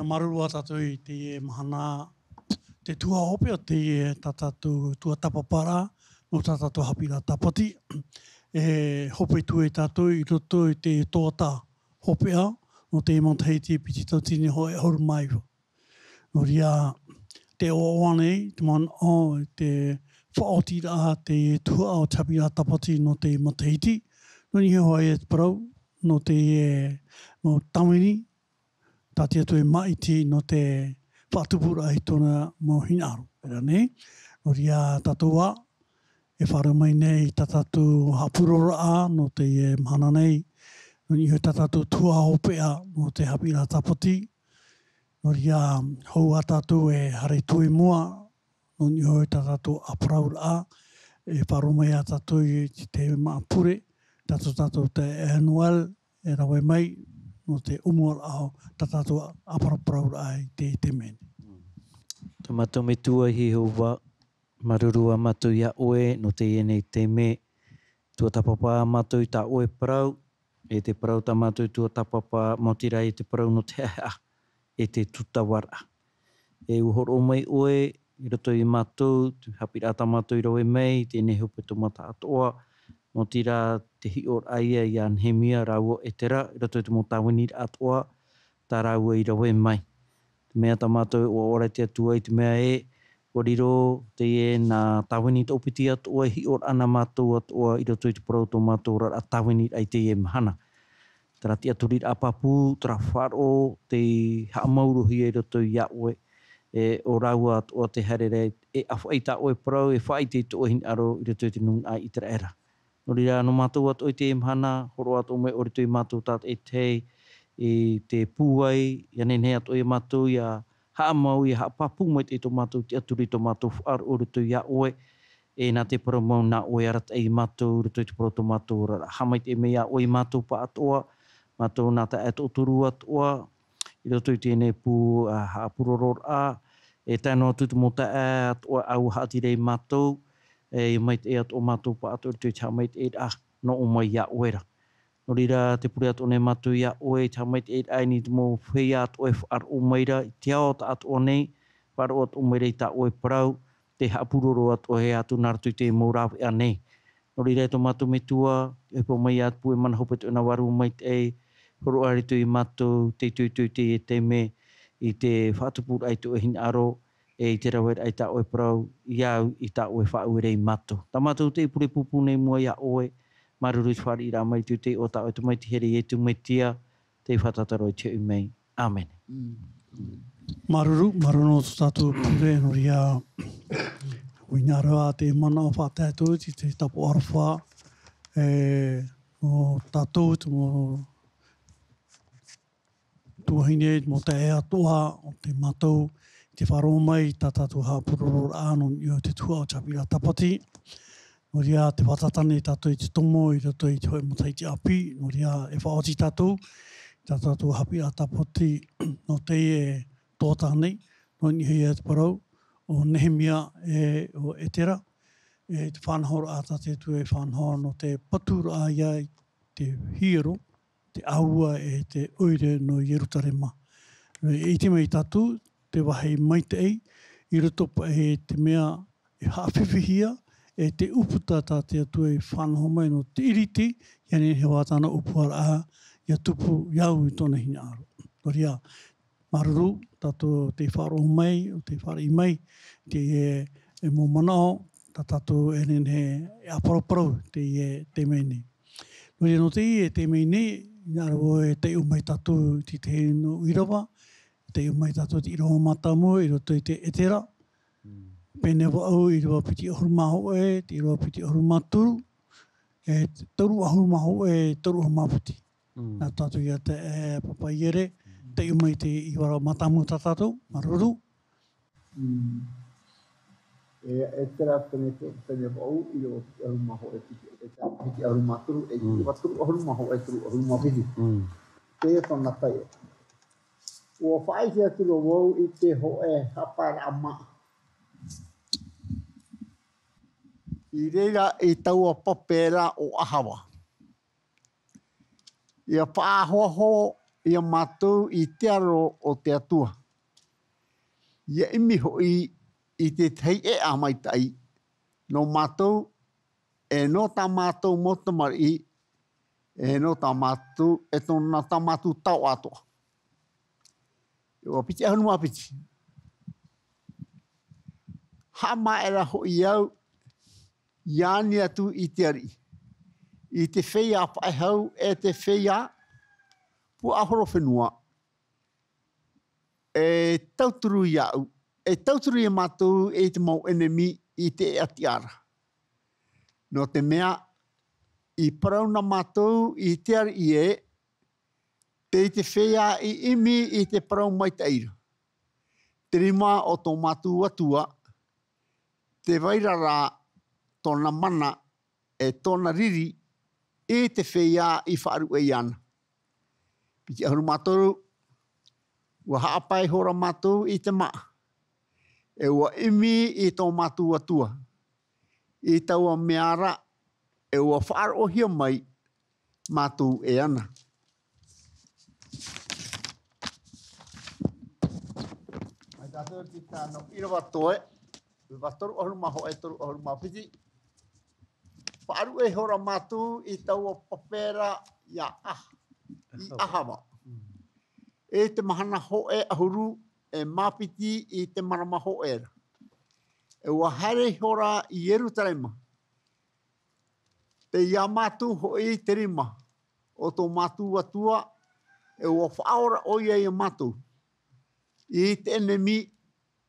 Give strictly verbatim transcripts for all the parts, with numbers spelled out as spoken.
Māuruuru ā tātou i teie mahana, te tuhaʻa hopeʻa teie tā tātou tuatāpaparaʻa, nō tā tātou haʻapiʻiraʻa tāpati. E hope atu ai tātou i roto i te tōtā hopeʻa, nō te matahiti piti tauatini hōʻē ʻahuru mā iva. Nō reira, te ʻoaʻoa nei, te manaʻo, te faʻaotiraʻa, te tuhaʻa o te haʻapiʻiraʻa tāpati nō te matahiti. Nō niʻa hoʻi e te parau, nō te, e, mau tāvini, tā te Atua e māʻiti nō te faʻatupuraʻa i tōna mau hinaʻaro. Terā nei, nō reira tātou ā, e faʻaroʻo mai nei tā tātou haʻapurororaʻa nō teie mahana nei, nō niʻa hoʻi tā tātou tuhaʻa hopeʻa nō te haʻapiʻiraʻa tāpati. Nō reira, hou ā tātou e haere atu i mua, nō niʻa hoʻi tā tātou ʻāparauraʻa, e faʻaroʻo mai ā tātou i te māʻa pure, tā tō tātou taeaʻe Noel, e rave mai, nō te ʻōmuaraʻa o tā tātou ʻāparauraʻa i te, i te mea nei. Tā mātou Metua Iehova, māuruuru ā mātou iā ʻoe, nō teie nei taime, tuatāpapa ā mātou i tā ʻoe parau, e te parau tā mātou tuatāpapa, maoti rā e te parau nō te haʻehaʻa, e te tūtavaraʻa. E ʻua hōroʻa mai ʻoe, i roto iā mātou, te haʻapiʻiraʻa tā mātou i rave mai, teie nei hope taumata atoʻa, maoti rā te hiʻoraʻa ia iā Nehemia rāua ʻo Etera, i roto i te mau tāviniraʻa atoʻa, tā rāua i rave mai. Te mea tā mātou e ʻoaʻoa ra i te Atua i te mea ē, ʻua riro teie nā tāvini toʻopiti atoʻa, e hiʻoraʻa nā mātou atoʻa, i roto i te parau tō mātou oraraʻa tāviniraʻa i teie mahana. Terā tiʻaturiraʻa pāpū, terā faʻaroʻo, tei haʻamauruhia i roto iā ʻoe, e ʻo rāua atoʻa tē haere ra, e ʻāfaʻi i tā ʻoe parau, e faʻaʻite i tō ʻoe hinaʻaro i roto i te nūnaʻa Iteraera. Nō reira, nō mātou atoʻa i teie mahana, hōroʻa atoʻa mai ʻoe i roto iā mātou tātaʻitahi, i te pūai, ʻia nehenehe atoʻa iā mātou, ʻia haʻamau, ʻia haʻapāpū maitaʻi tō mātou tiʻaturi, tō mātou faʻaroʻo i roto iā ʻoe, e nā te parau mau nā ʻoe e arataʻi iā mātou, i roto i te parau tō mātou oraraʻa. Haʻamaitaʻi mai iā ʻoe iā mātou pāʻatoʻa, mātou nā taeaʻe toʻotoru atoʻa, i roto i teie nei pū, ā, haʻapurororaʻa, e tae noa atu te mau taeaʻe atoʻa ʻāua haʻatīrā iā mātou, e maitaʻi atoʻa mātou pāʻatoʻa i roto i te haʻamaitaʻiraʻa, nō ʻō mai iā ʻoe ra. Nō reira, tē pure atoʻa nei mātou iā ʻoe, i te haʻamaitaʻiraʻa i niʻa i te mau feiā atoʻa e faʻaroʻo mai ra, i te ao tāʻatoʻa nei, faʻaroʻo atoʻa mai ra i tā ʻoe parau, tē haʻapuroro atoʻa e atu nā roto i te mau rāveʻa nei. Nō reira, e tō mātou Metua, e ʻohipa mai ā te pū e mana hope atoʻa nā vārua maitaʻi, hōroʻa i roto iā mātou, te itoito i teie taime, i te faʻatupuraʻa i tō ʻoe hinaʻaro, e i te raveraʻa i tā ʻoe parau, iā au i tā ʻoe faʻaueraʻa iā mātou. Tā mātou te pure pūpū nei i mua iā ʻoe, māuruuru i te fāriʻiraʻa mai i te ʻohipa o tā ʻoe Tamaiti here Ietu Metia, tei faʻatātaro i te hoʻi mai. ʻĀmene. Mm. Māuruuru, māuruuru nō tō tātou pure, nō reira, ʻua hinaʻaro ā te manaʻo faʻatae atu i te tāpaʻo aroha, e, nō tātou, te mau tuahine, mau taeaʻe atoʻa, ʻo tei mātou, tei faʻaroʻo mai i tā tātou haʻapurororaʻa nō niʻa i te tuhaʻa o te haʻapiʻiraʻa tāpati. Nō reira, tē fātata nei tātou i te tomo i roto i te hōʻē matahiti ʻāpī, nō reira, e faʻaoti tātou, tā tātou haʻapiʻiraʻa tāpati, nō teie tōtā nei, nō niʻa iho ā te parau, ʻo Nehemia e ʻo Etera, e te faʻanahoraʻa tā te Atua e faʻanaho nō te paturaʻa ia i te hiero, te ʻāua e te ʻoire nō Ierutarema. E ʻite mai tātou, te vāhi maitaʻi, i roto paʻi i te mea e haʻafifi hia, e te ʻūputa tā te Atua e faʻanaho mai nō te ʻiriti, ʻia nehenehe ā tāna ʻōpuaraʻa, ʻia tupu, ʻia au i tōna hinaʻaro. Nō reira, māuruuru, tātou tei faʻaroʻo mai, ʻo tei fāriʻi mai, teie, e mau manaʻo, tā tātou e nehenehe e ʻāparaparau, teie, te mea nei. Nō reira, nō teie, te mea nei, hinaʻaro e taiʻo mai tātou i te tahi nō ʻīrava, taiʻo mai tātou i te ʻīrava mātāmua, i roto i te Etera, Mm. Pene vaʻu, ʻīrava piti ʻahuru mā hōʻē, te ʻīrava piti ʻahuru mā toru, e toru ʻahuru mā hōʻē, toru ʻahuru mā piti. Mm. Nā tātou ia te, e, Papa Iere, Mm. taiʻo mai te ʻīrava mātāmua tā tātou, māuruuru. Mm. E, Etera pene, pene vaʻu, ʻīrava piti ʻahuru mā hōʻē, piti, e, piti ʻahuru mā toru, e, Mm. ʻīrava toru ʻahuru mā hōʻē, toru ʻahuru mā piti. Mm. Teie tōna taiʻo. ʻUa faʻaʻite atu ra vau i te hōʻē haʻapaeraʻa māʻa i reira i taua pape ra o ʻAhava. ʻIa faʻahoaho ia mātou i te aro o te Atua. Ia ʻimi hoʻi i te tahi ʻēʻa maitaʻi nō mātou, e nō tā mātou mau tamariʻi, e nō tā mātou, e tōna tā mātou taoʻa atoʻa. ʻEua piti ʻahuru mā piti. Haʻamāʻa ra hoʻi au, ia ani atu i te ariʻi, i te feiā faʻehau, e te feiā puaʻahorofenua, e tauturu iāʻu, e tauturu ia mātou i te mau ʻenemi i te ʻēʻa tiʻa ra. Nō te mea, i parau na mātou i te ariʻi ē, tei te feiā i ʻimi i te parau maitaʻi ra. Te rima o tō mātou Atua, tē vai ra rā tōna mana, e tōna riri, i te feiā i faʻaruʻe iāna. Piti ʻahuru mā toru, ʻua haʻapae ihora mātou i te māʻa, e ʻua ʻimi i tō mātou Atua, i taua mea ra, e ʻua faʻaroʻohia mai mātou e ana. Mai tātou i te tano ʻīrava toe, ʻīrava toru ʻahuru mā hōʻē, toru ʻahuru mā piti. Faʻaruʻe ihora mātou i taua pape ra iā Aha-, i Ahava. Mm. I te mahana hōʻē ʻahuru e mā piti i te marama hōʻē ra. E ʻua haere ihora i Ierutarema. Tei iā mātou hoʻi te rima o tō mātou Atua, e ʻua faʻaora ʻoia ia mātou i te ʻenemi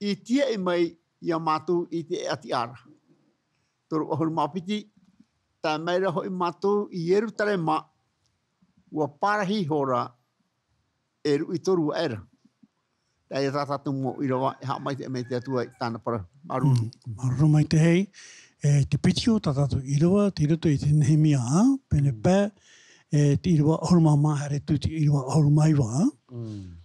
i tīaʻi mai iā mātou i te ʻēʻa tiʻa ra. Toru ʻahuru mā piti, tae mai ra hoʻi mātou i Ierutarema, ʻua parahi ihora e ruʻi toru aʻera. Tae ia tā tātou mau ʻīrava, e haʻamaitaʻi mai te Atua i tāna parau. Māuruuru. Mm, māuruuru maitaʻi. E te piti o tā tātou ʻīrava, tei roto i te Nehemia, ā, pēnei paʻi, e te ʻīrava ʻahuru mā maha haere atu i te ʻīrava ʻahuru mā iva, ā. Mm.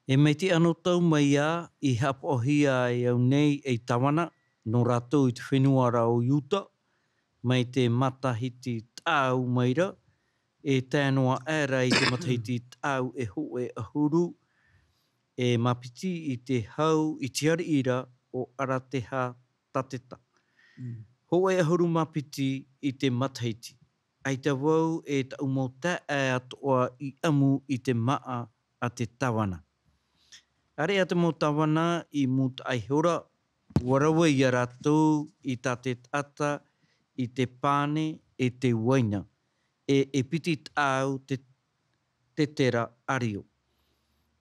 E mai te anotau mai ā, i haʻapaʻohia ai au nei ei tāvana, nō rātou i te fenua ra o Iuta, mai te matahiti taʻau mai ra, e tae noa aʻera i te matahiti taʻau e hōʻē ʻahuru e mā piti i te hau i te ariʻi ra o Aratehatateta. Mm. Hōʻē ʻahuru mā piti i te matahiti. ʻAita vau e taʻu mau taeaʻe atoʻa i ʻamu i te māʻa a te tāvana. Āreʻa te mau tāvana i mūtaʻa ihora, ʻua rave ia rātou i tā te taʻata i te pane e te uaina, e, e piti taʻau te, te tera ʻārio.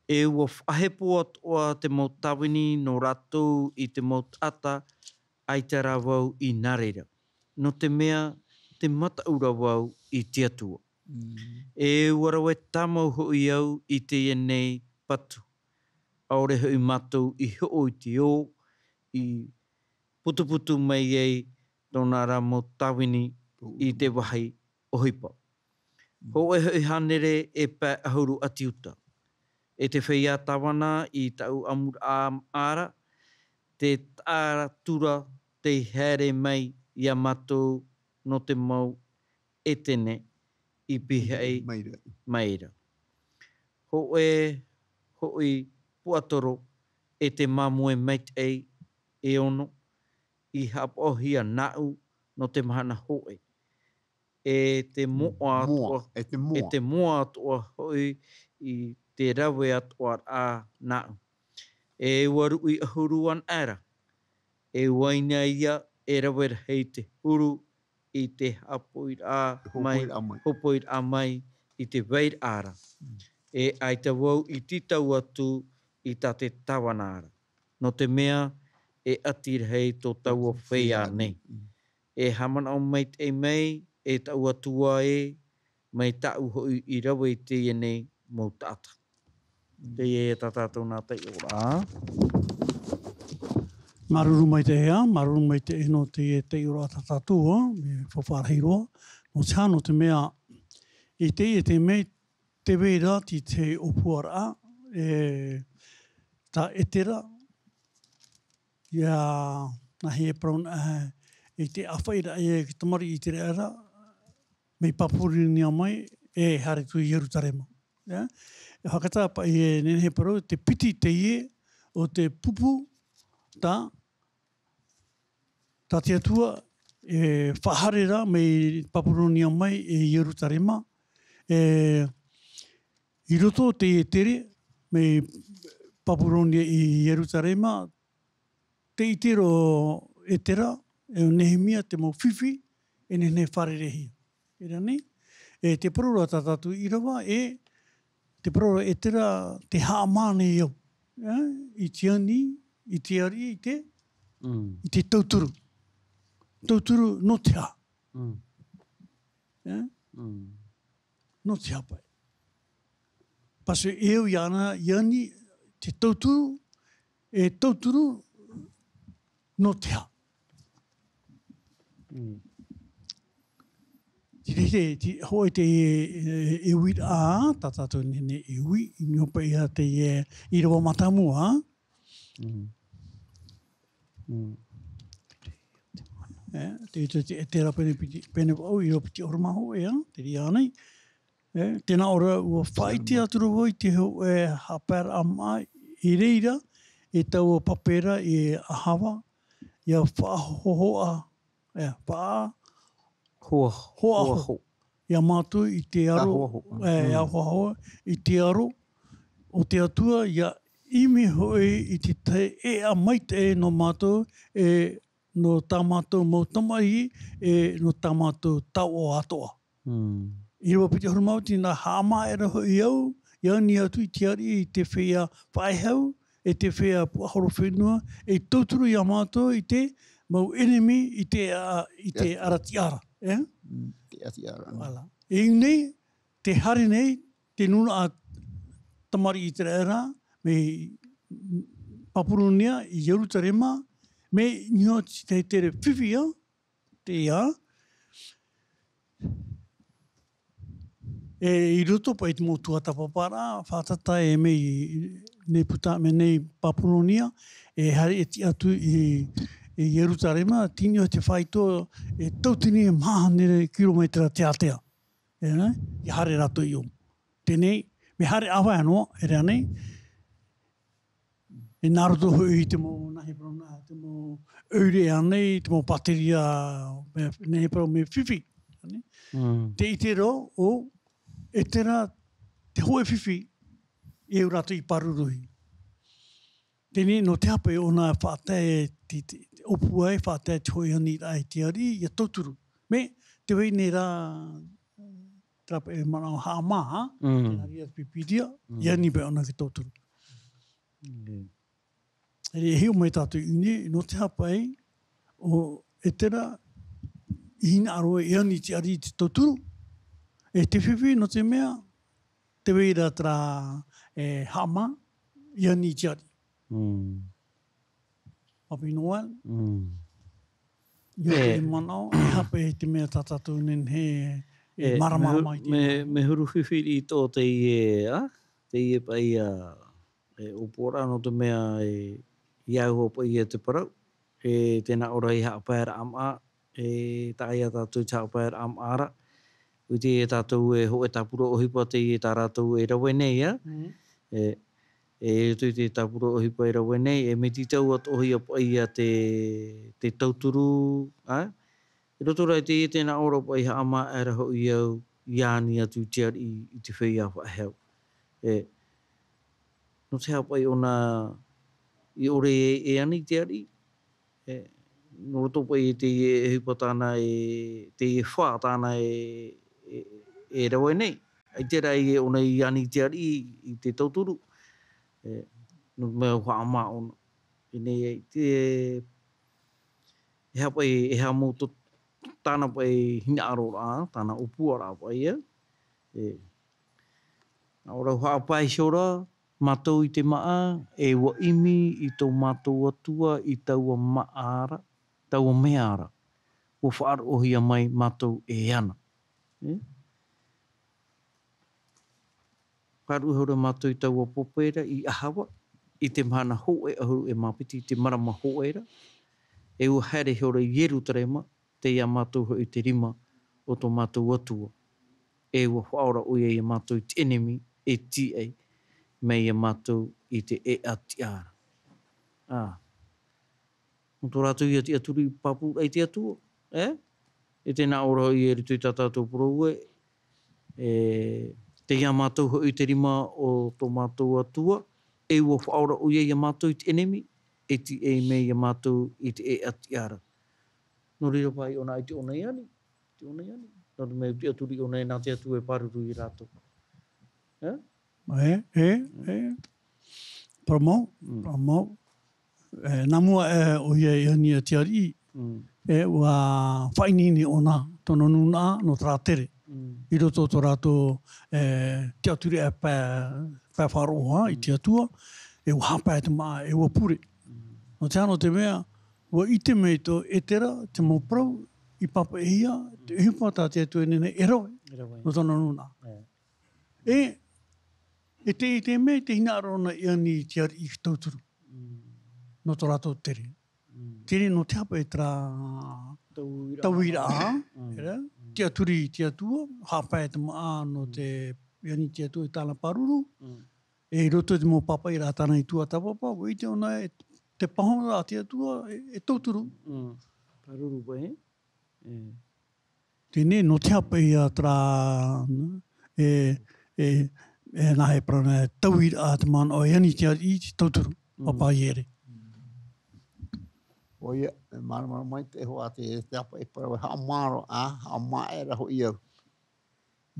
E ʻua faʻahepo atoʻa te mau tāvini nō rātou i te mau taʻata, ʻaita rā vau i nā reira, nō te mea tē mataʻu ra vau i te Atua. Mm. E ʻua rave tāmau hoʻi au i teie nei patu. ʻAore hoʻi mātou i hoʻo i te ō, i putuputu mai ai tōna ra mau tāvini i te vāhi ʻohipa. Mm. Hōʻē hoʻi hānere e pae ʻahuru ʻāti uta. E te feiā tāvana i tāʻu ʻamuraʻa ra, te taʻatura tei haere mai iā mātou nō te mau ʻētene i pihaʻi mai ra. Mai ra. Hōʻē hoʻi puaʻatoro e te māmoe maitaʻi e ono i haʻapaʻohia nāʻu nō te mahana hōʻē. E te moʻa moa, atoʻa, e te moa. E te moa atoʻa hoʻi i te rave atoʻa rā nāʻu. E ʻua ruʻi ʻahuru anaʻe ra. E uaina ia e rave rahi te huru i te hāpoʻiraʻa mai, hōpoiraʻa mai. Hōpoiraʻa mai i te vairaʻa ra. Mm. E ʻaita vau i tītau atu i tā te tāvana ra. Nō te mea e ʻati rahi tō taua feiā nei. Mm. E haʻamanaʻo maitaʻi mai, e tāʻu Atua ē, mai tāʻu hoʻi i rave i teie nei mau taʻata. Teie tā tātou nā taiʻoraʻa. Māuruuru maitaʻi ā, māuruuru maitaʻi nō teie taiʻoraʻa tā tātou, ā, mea faufaʻa rahi roa. Nō te aha, nō te mea, i teie, te mea, tē vai ra te ʻōpuaraʻa, e, tā Etera, ia, nāhea e parau na, e, i te ʻāfaʻiraʻa i te tamariʻi i te reira, mea pāpū rironia mai, e haere atu i Ierutarema. Ia? E fakatā paʻi e nehenehe parau, te piti teie o te pupu tā, tā te Atua e faʻahaere ra mai Papuronia mai i Ierutarema. E, i roto o teie tere, mai Papuronia i Ierutarema, tē ʻite ra ʻo Etera, e ʻo Nehemia te mau fifi, e nehenehe e fārereihia. E rā nei, e te parau ra tā tātou ʻīrava, e te parau ra Etera, tē haʻamā nei au. E, i te ani, i te ariʻi, i te, Mm. i te tauturu. Tauturu nō te aha? Mm. E? Mm. Nō te aha paʻi? Pāse e au iāna, i ani, te tauturu, e tauturu, nō te aha? Mm. Te, te, te, te, hōʻē te, e, e uiraʻa, tā tātou nehenehe e ui, i niʻa paʻi ia te, e, ʻīrava mātāmua. Mm. Mm. E, te, te, te, Etera pene piti, pene vaʻu, ʻīrava piti ʻahuru mā hōʻē, e, te reira nei. E, tē nā ʻō ra, ʻua faʻaʻite atu ra vau i te hōʻē haʻapaeraʻa māʻa i reira, e taua pape ra e ʻahava, ʻia faʻahohoʻa, e, faʻa-, Hoa-, hoaho. hoaho. Ia mātou i te aro, Ahoaho. e, Mm. ahoaho, i te aro o te Atua, ʻia ʻimi hoʻi i te tahi ʻēʻa maitaʻi nō mātou, e, nō tā mātou mau tamaʻi, e, nō tā mātou taoʻa atoʻa. Mm. ʻĪrava piti ʻahuru mā vaʻu, tē nā haʻamā aʻera hoʻi au, ʻia ani atu i te ariʻi i te feiā faʻehau, e te feiā puaʻahorofenua, e tauturu ia mātou i te mau ʻenemi, i te, a, i te Ia. ara tiʻa ra, e? Mm, te ara tiʻa ra. Voilà. E nei, tē haere nei, te nūnaʻa tamariʻi ʻĪteraʻera, mai Papuronia i Ierutarema, mai niʻa i te tere fifi, e, teie. E i roto paʻi i te mau tuatāpaparaʻa, fātata e mai Neputa-, mai nei Papuronia, e haere e tiʻa atu i, i Ierutarema, tei niʻa i te faito e tauatini e maha hānere kilometera te ātea. E, nē? ʻIa haere rātou i ʻō. Teie, mea haere ʻāvae noa, e rā nei. E nā roto hoʻi i te mau, nā hea parau nā, te mau ʻoire ānei, te mau pāteria, mea, nā hea parau mea fifi. Nē? Mm. Tē ʻite ra ʻo Etera te hōʻē fifi, e au rātou i pāruruhia. Teie, nō te aha paʻi ʻōna faʻatae te, te, te ʻōpua ai, faʻatae te hōʻē aniraʻa i te ariʻi, ʻia tauturu. Mea, tē vai nei rā, terā paʻi manaʻo haʻamā, Mm. tē nā reira te Pīpīria, Mm. ʻia ani paʻi ʻōna i te tauturu. Mm. E hiʻo mai tātou i ʻō nei, nō te aha paʻi, ʻo Etera, i hinaʻaro e ani i te ariʻi i te tauturu, e te fifi, nō te mea, tē vai ra terā, e, haʻamā, ʻia ani i te ariʻi. Mm. Papi Noel. Mm. ʻIa E. te manaʻo, e aha paʻi te mea tā tātou nehenehe e E, mārama mea, mai te mea, mea huru fifi i tō teie, a? Teie paʻi, a, e, ʻōpuaraʻa nō te mea e, ʻia au paʻi ia te parau. E, tē nā ʻō ra i haʻapaeraʻa māʻa, e, taʻa ia tātou te haʻapaeraʻa māʻa ra. ʻUa ʻite tātou e hōʻē tāpura ʻohipa teie tā rātou e rave nei, a? Mm. E, e, ʻua ʻite tāpura ʻohipa e rave nei, e mea tītau atoʻa ia paʻi ia te, te tauturu, a? I roto rā i teie tē nā ʻō ra paʻi haʻamā aʻera hoʻi au, ʻia ani atu i te ariʻi i te feiā faʻehau. E, nō te aha paʻi ʻōna i ʻore e, e ani i te ariʻi, e, nō roto paʻi i teie ʻohipa tāna e, teie fā tāna e, e, e rave nei. ʻAita rā ia ʻōna i ani i te ariʻi i te tauturu, e, nō te mea haʻamā ʻōna. Teie, e, e aha paʻi, e aha mau tō, tāna paʻi hinaʻaroraʻa, tāna ʻōpuaraʻa paʻi ia. E, nā ʻō ra ʻua haʻapae iho ra mātou i te māʻa, e ʻua ʻimi i tō mātou Atua i taua māʻa ra, taua mea ra, ʻua faʻaroʻohia mai mātou e ana. E? Pāruru ihora mātou i taua pape ra i ʻahava, i te mahana hōʻē ʻahuru e mā piti i te marama hōʻē ra, e ʻua haere ihora i Ierutarema, tei ia mātou hoʻi te rima o tō mātou Atua. e ʻua faʻaora ʻoia ia mātou i te ʻenemi, e tīaʻi mai ia mātou i te ʻēʻa tiʻa ra. Ā. Nō tō rātou ia tiʻaturi pāpūraʻa i te Atua, e? E tē nā ʻō ra hoʻi i roto i tā tātou parau ē, e, tei ia mātou hoʻi te rima o tō mātou Atua, e ʻua faʻaora ʻoia ia mātou i te ʻenemi, e tīaʻi mai ia mātou i te ʻēʻa tiʻa ra. Nō reira paʻi ʻōna i te ʻōna i ani, te ʻōna i ani. Nō te mea tiʻaturi ʻōna e nā te Atua e pāruru ia rātou. E? E, e, e. Parau mau, Mm. parau mau. E, nā mua, e, ʻoia i ani ia te ariʻi, Mm. e, ʻua faʻaineine ʻōna, tōna nūnaʻa, nō terā tere. Mm. I roto tō rātou, e, tiʻaturi e pae, pae faʻaroʻo i te Atua, e ʻua haʻapae te māʻa, e ʻua pure. Mm. Nō te aha, nō te mea, ʻua ʻite mai tō Etera, te mau parau, i pāpaʻihia, te ʻohipa tā te Atua e nehenehe e rave, E rave. nō tōna nūnaʻa. E. E, e te, e te mea, te hinaʻaro ʻōna i ani i te ariʻi tauturu. Mm. Nō tō rātou tere. Mm. Tere nō te hapa e terā Tauiraʻa. tauiraʻa, Mm. era, Mm. tiʻaturi i te Atua, haʻapae te māʻa nō Mm. te, i ani i te Atua i tāna pāruru, Mm. e i roto i te mau pāpaʻiraʻa tāna i tuatāpapa, ʻua ʻite ʻōna e te pāhonoraʻa a te Atua e, e tauturu. Mm. Pāruru paʻi, e? E. Teie, nō te hapa ia terā, e, e, e, nā hea e parau nei, tauiraʻa te manaʻo e ani i te ariʻi i te tauturu, Mm. pāpā i ʻere. ʻOia, e māramarama maitaʻi hoʻi te, te hapa e parau e haʻamāuruuru, ā, haʻamāʻera hoʻi au.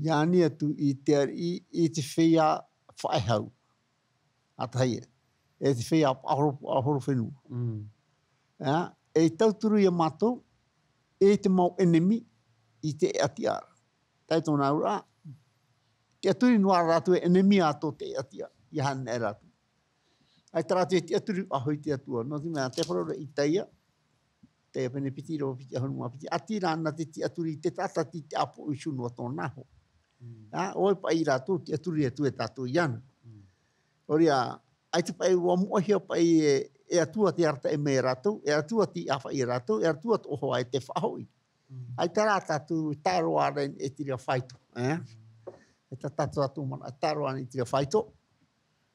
I ani atu i te ariʻi, i te feiā faʻehau. ʻA tahi ē, e te feiā paʻahoro, paʻahoro fenua. Mm. Ā, e tauturu ia mātou, e te mau ʻenemi, i te ʻēʻa tiʻa ra. Tae tōna auraʻa, tiʻaturi noa rātou e ʻenemi atu te ʻēʻa tiʻa, ʻia haere rātou. ʻAita rātou e tiʻaturi faʻahou i te Atua, nō te mea, te parau ra i Isaia, Isaia pene piti, ʻīrava piti, ʻahuru mā piti, ʻati rā na te tiʻaturi i te taʻata tei ʻāpoʻi i te fenua tōna iho. Mm. Ā, ʻoia paʻi rātou, tiʻaturi atu e tātou iāna. Mm. ʻOia, ʻaita paʻi ʻua moʻehia paʻi e, e Atua tei arataʻi mai ia rātou, e Atua tei ʻāfaʻi ia rātou, e Atua tō ʻohoʻa e tē faʻahoʻi. Mm. ʻAita rā tātou e tae roa ra i te reira faito, e? Mm. E tā tātou atu mana, e tae roa i te reira faito.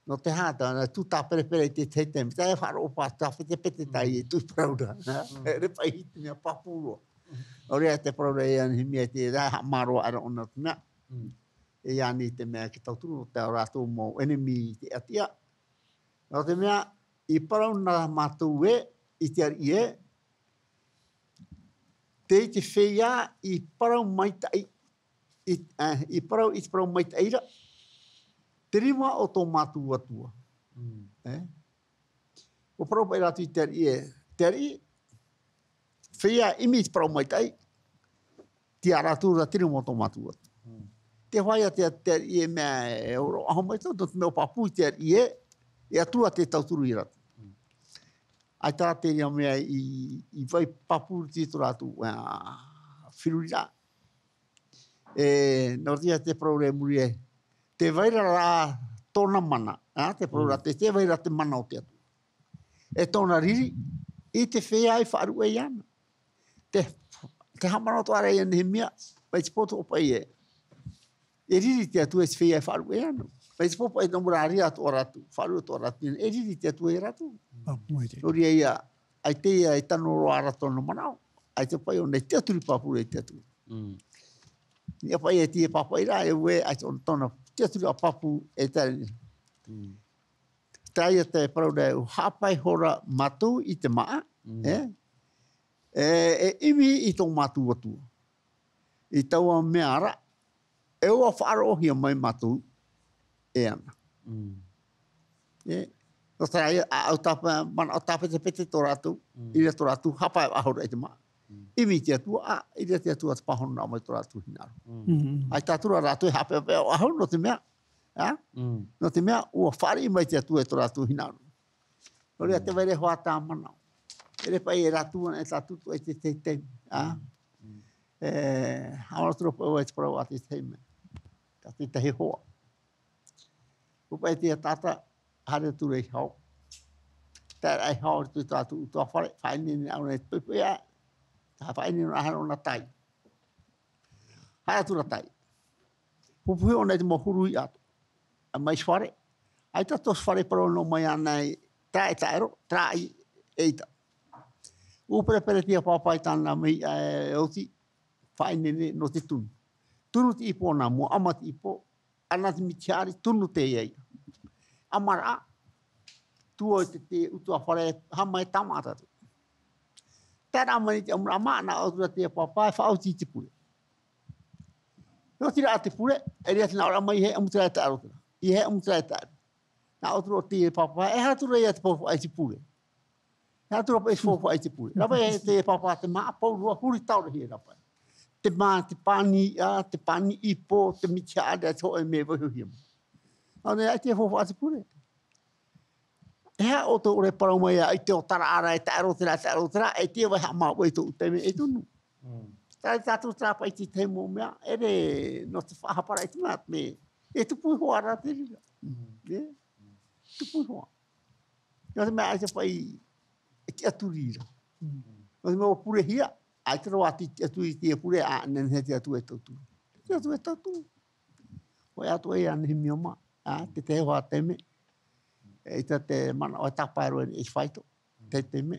Nō te aha, tā, tū tāperepere i te tahi taime, tā e faʻaroʻo paʻi tāpetepete tā Mm. e tū parau ra, e? Mm. E re paʻi i te mea pāpū roa. Mm. ʻOia te parau ra ia Nehemia i te rā haʻamāuruuru ʻōna te mea. Mm. E ani i te mea e tauturu nō tā rātou mau ʻenemi i te ʻēʻa tiʻa. Nō te mea, i parau na mātou ē, i te ariʻi ē, tei te feiā i parau maitaʻi, i, ā, i parau, i te parau maitaʻi ra, te rima o tō mātou Atua. Mm. E? ʻUa parau paʻi rātou i te ariʻi ē, te ariʻi, feiā ʻimi i te parau maitaʻi, tei ia rātou ra te rima o tō mātou Atua. Mm. Te faʻaea te, te ariʻi e mea e ora ʻaho mai tō, tō te mea ʻua pāpū i te ariʻi ē, e Atua tei tauturu ia rātou. Mm. ʻAita te reira mea i, i vai pāpū i tō rātou, ā, feruriraʻa. E, nō reira te parau ra i muri ē, tē vai ra rā tōna mana, ā, te parau ra Mm. te, tē vai ra te mana o te Atua. E tōna riri, i te feiā i faʻaruʻe iāna. Te, te haʻamanaʻo atoʻa ra ia Nehemia, mai te pō atoʻa paʻi ē. E riri te Atua i te feiā i faʻaruʻe iāna. Mai te pō paʻi nō mua ra riro atoʻa rātou, faʻaruʻe atoʻa rātou, e riri te Atua ia rātou. Pāpū mai te. Nō reira ia, ʻaita ia e tano roa ra tōna manaʻo, ʻaita paʻi ʻōna e tiʻaturi pāpū ra i te Atua. Mm. Ia paʻi e tīaʻi pāpaʻi ra, e ʻua, ʻaita ʻōna tōna tiʻaturi pāpū e tae. Mm. Terā ia te parau ra, ʻua haʻapae ihora mātou i te māʻa, Mm. e? E, e ʻimi i tō mātou Atua. I taua mea ra, e ʻua faʻaroʻohia mai mātou e ana. Mm. E, nō terā ia, ʻaʻau tāpe-, manaʻo tāpetepete tō rātou, Mm. i reira tō rātou haʻapae faʻahou ra i te māʻa. Mm. ʻImi i te Atua, ā, i reira te Atua te pāhonoraʻa mai tō rātou hinaʻaro. Mm. Mm. ʻAita atu ra rātou e haʻapae faʻahou, nō te mea, ā? Mm. Nō te mea, ʻua fāriʻi mai te Atua i tō rātou hinaʻaro. Nō reira, Mm. tē vai ra hoʻi tā manaʻo. E ʻere paʻi e rātou ana e tātou atoʻa i te tahi taime, ā? Mm. Mm. E, haʻamanaʻo atu ra paʻi vau i te parau a te tahi mea. Tā te tahi hoa. ʻUa paʻi te taʻata, haere atu ra i hao. Tae ra i hao i roto i tā rātou ʻutuāfare, faʻaineine ʻōna i te poʻipoʻi aʻe. Faʻaineine ʻōna, haere ʻōna tai. Haere atu ra tai. Pupuhi ʻōna i te mau huru iʻa atoʻa. ʻA mai fare. ʻAita tō fare parau nō mai ana i tā e taʻero, tā i e ʻaita. ʻUa pereperetia pāpā i tāna mai iʻa e oti, faʻaineine nō te tunu. Tunu te ipo nā mua, ʻama te ipo, ana te miti haʻari, tunu te ia ia. ʻAmaraʻa, tuō i te, te utuafare, haʻamau e tāmā tātou. Terā mai te ʻamuraʻa mā, nā ʻō atu ra te pāpā, e faʻaoti i te pure. Nō te raʻa te pure, e ʻere atu nā ʻō ra mai he ʻamu te raʻa e taʻero te rā. I he ʻamu te raʻa e taʻero. Nā ʻō atu ra te pāpā, e aha atu ra ia te faufaʻa i te pure. E aha atu ra paʻi te faufaʻa i te pure. Rave e te pāpā te mā, pau roa, huri taurahia ra paʻi. Te mā, te pani iʻa, te pani ipo, te miti haʻari, te hōʻē mea vaihohia mai. Nō reira, ʻaita e faufaʻa te pure. E aha ʻoutou ʻore parau mai ā, ʻaita ʻo taraʻa ra, e taʻero te rā, taʻero te rā, e te vai haʻamāuʻa i tōʻu taime e tunu. Mm. Taʻa tātou tāpaʻo i te tahi mau mea, ʻere nō te faʻahaparaʻa i te mea, me, e tupu iho ā rā te reira. Mm. E? Tupu iho ā. Nō te mea ʻaita paʻi, e tiʻaturi ra. Mm. Nō te mea ʻua purehia, ʻaita roa atu i tiʻaturi i te pure, ā, nehenehe te Atua e tauturu. Te Atua e tauturu. Hōʻē atu ai ā Nehemia mā, ā, te tahi hoʻi taime. ʻAita te manaʻo e tāpae roa e faito, te taime.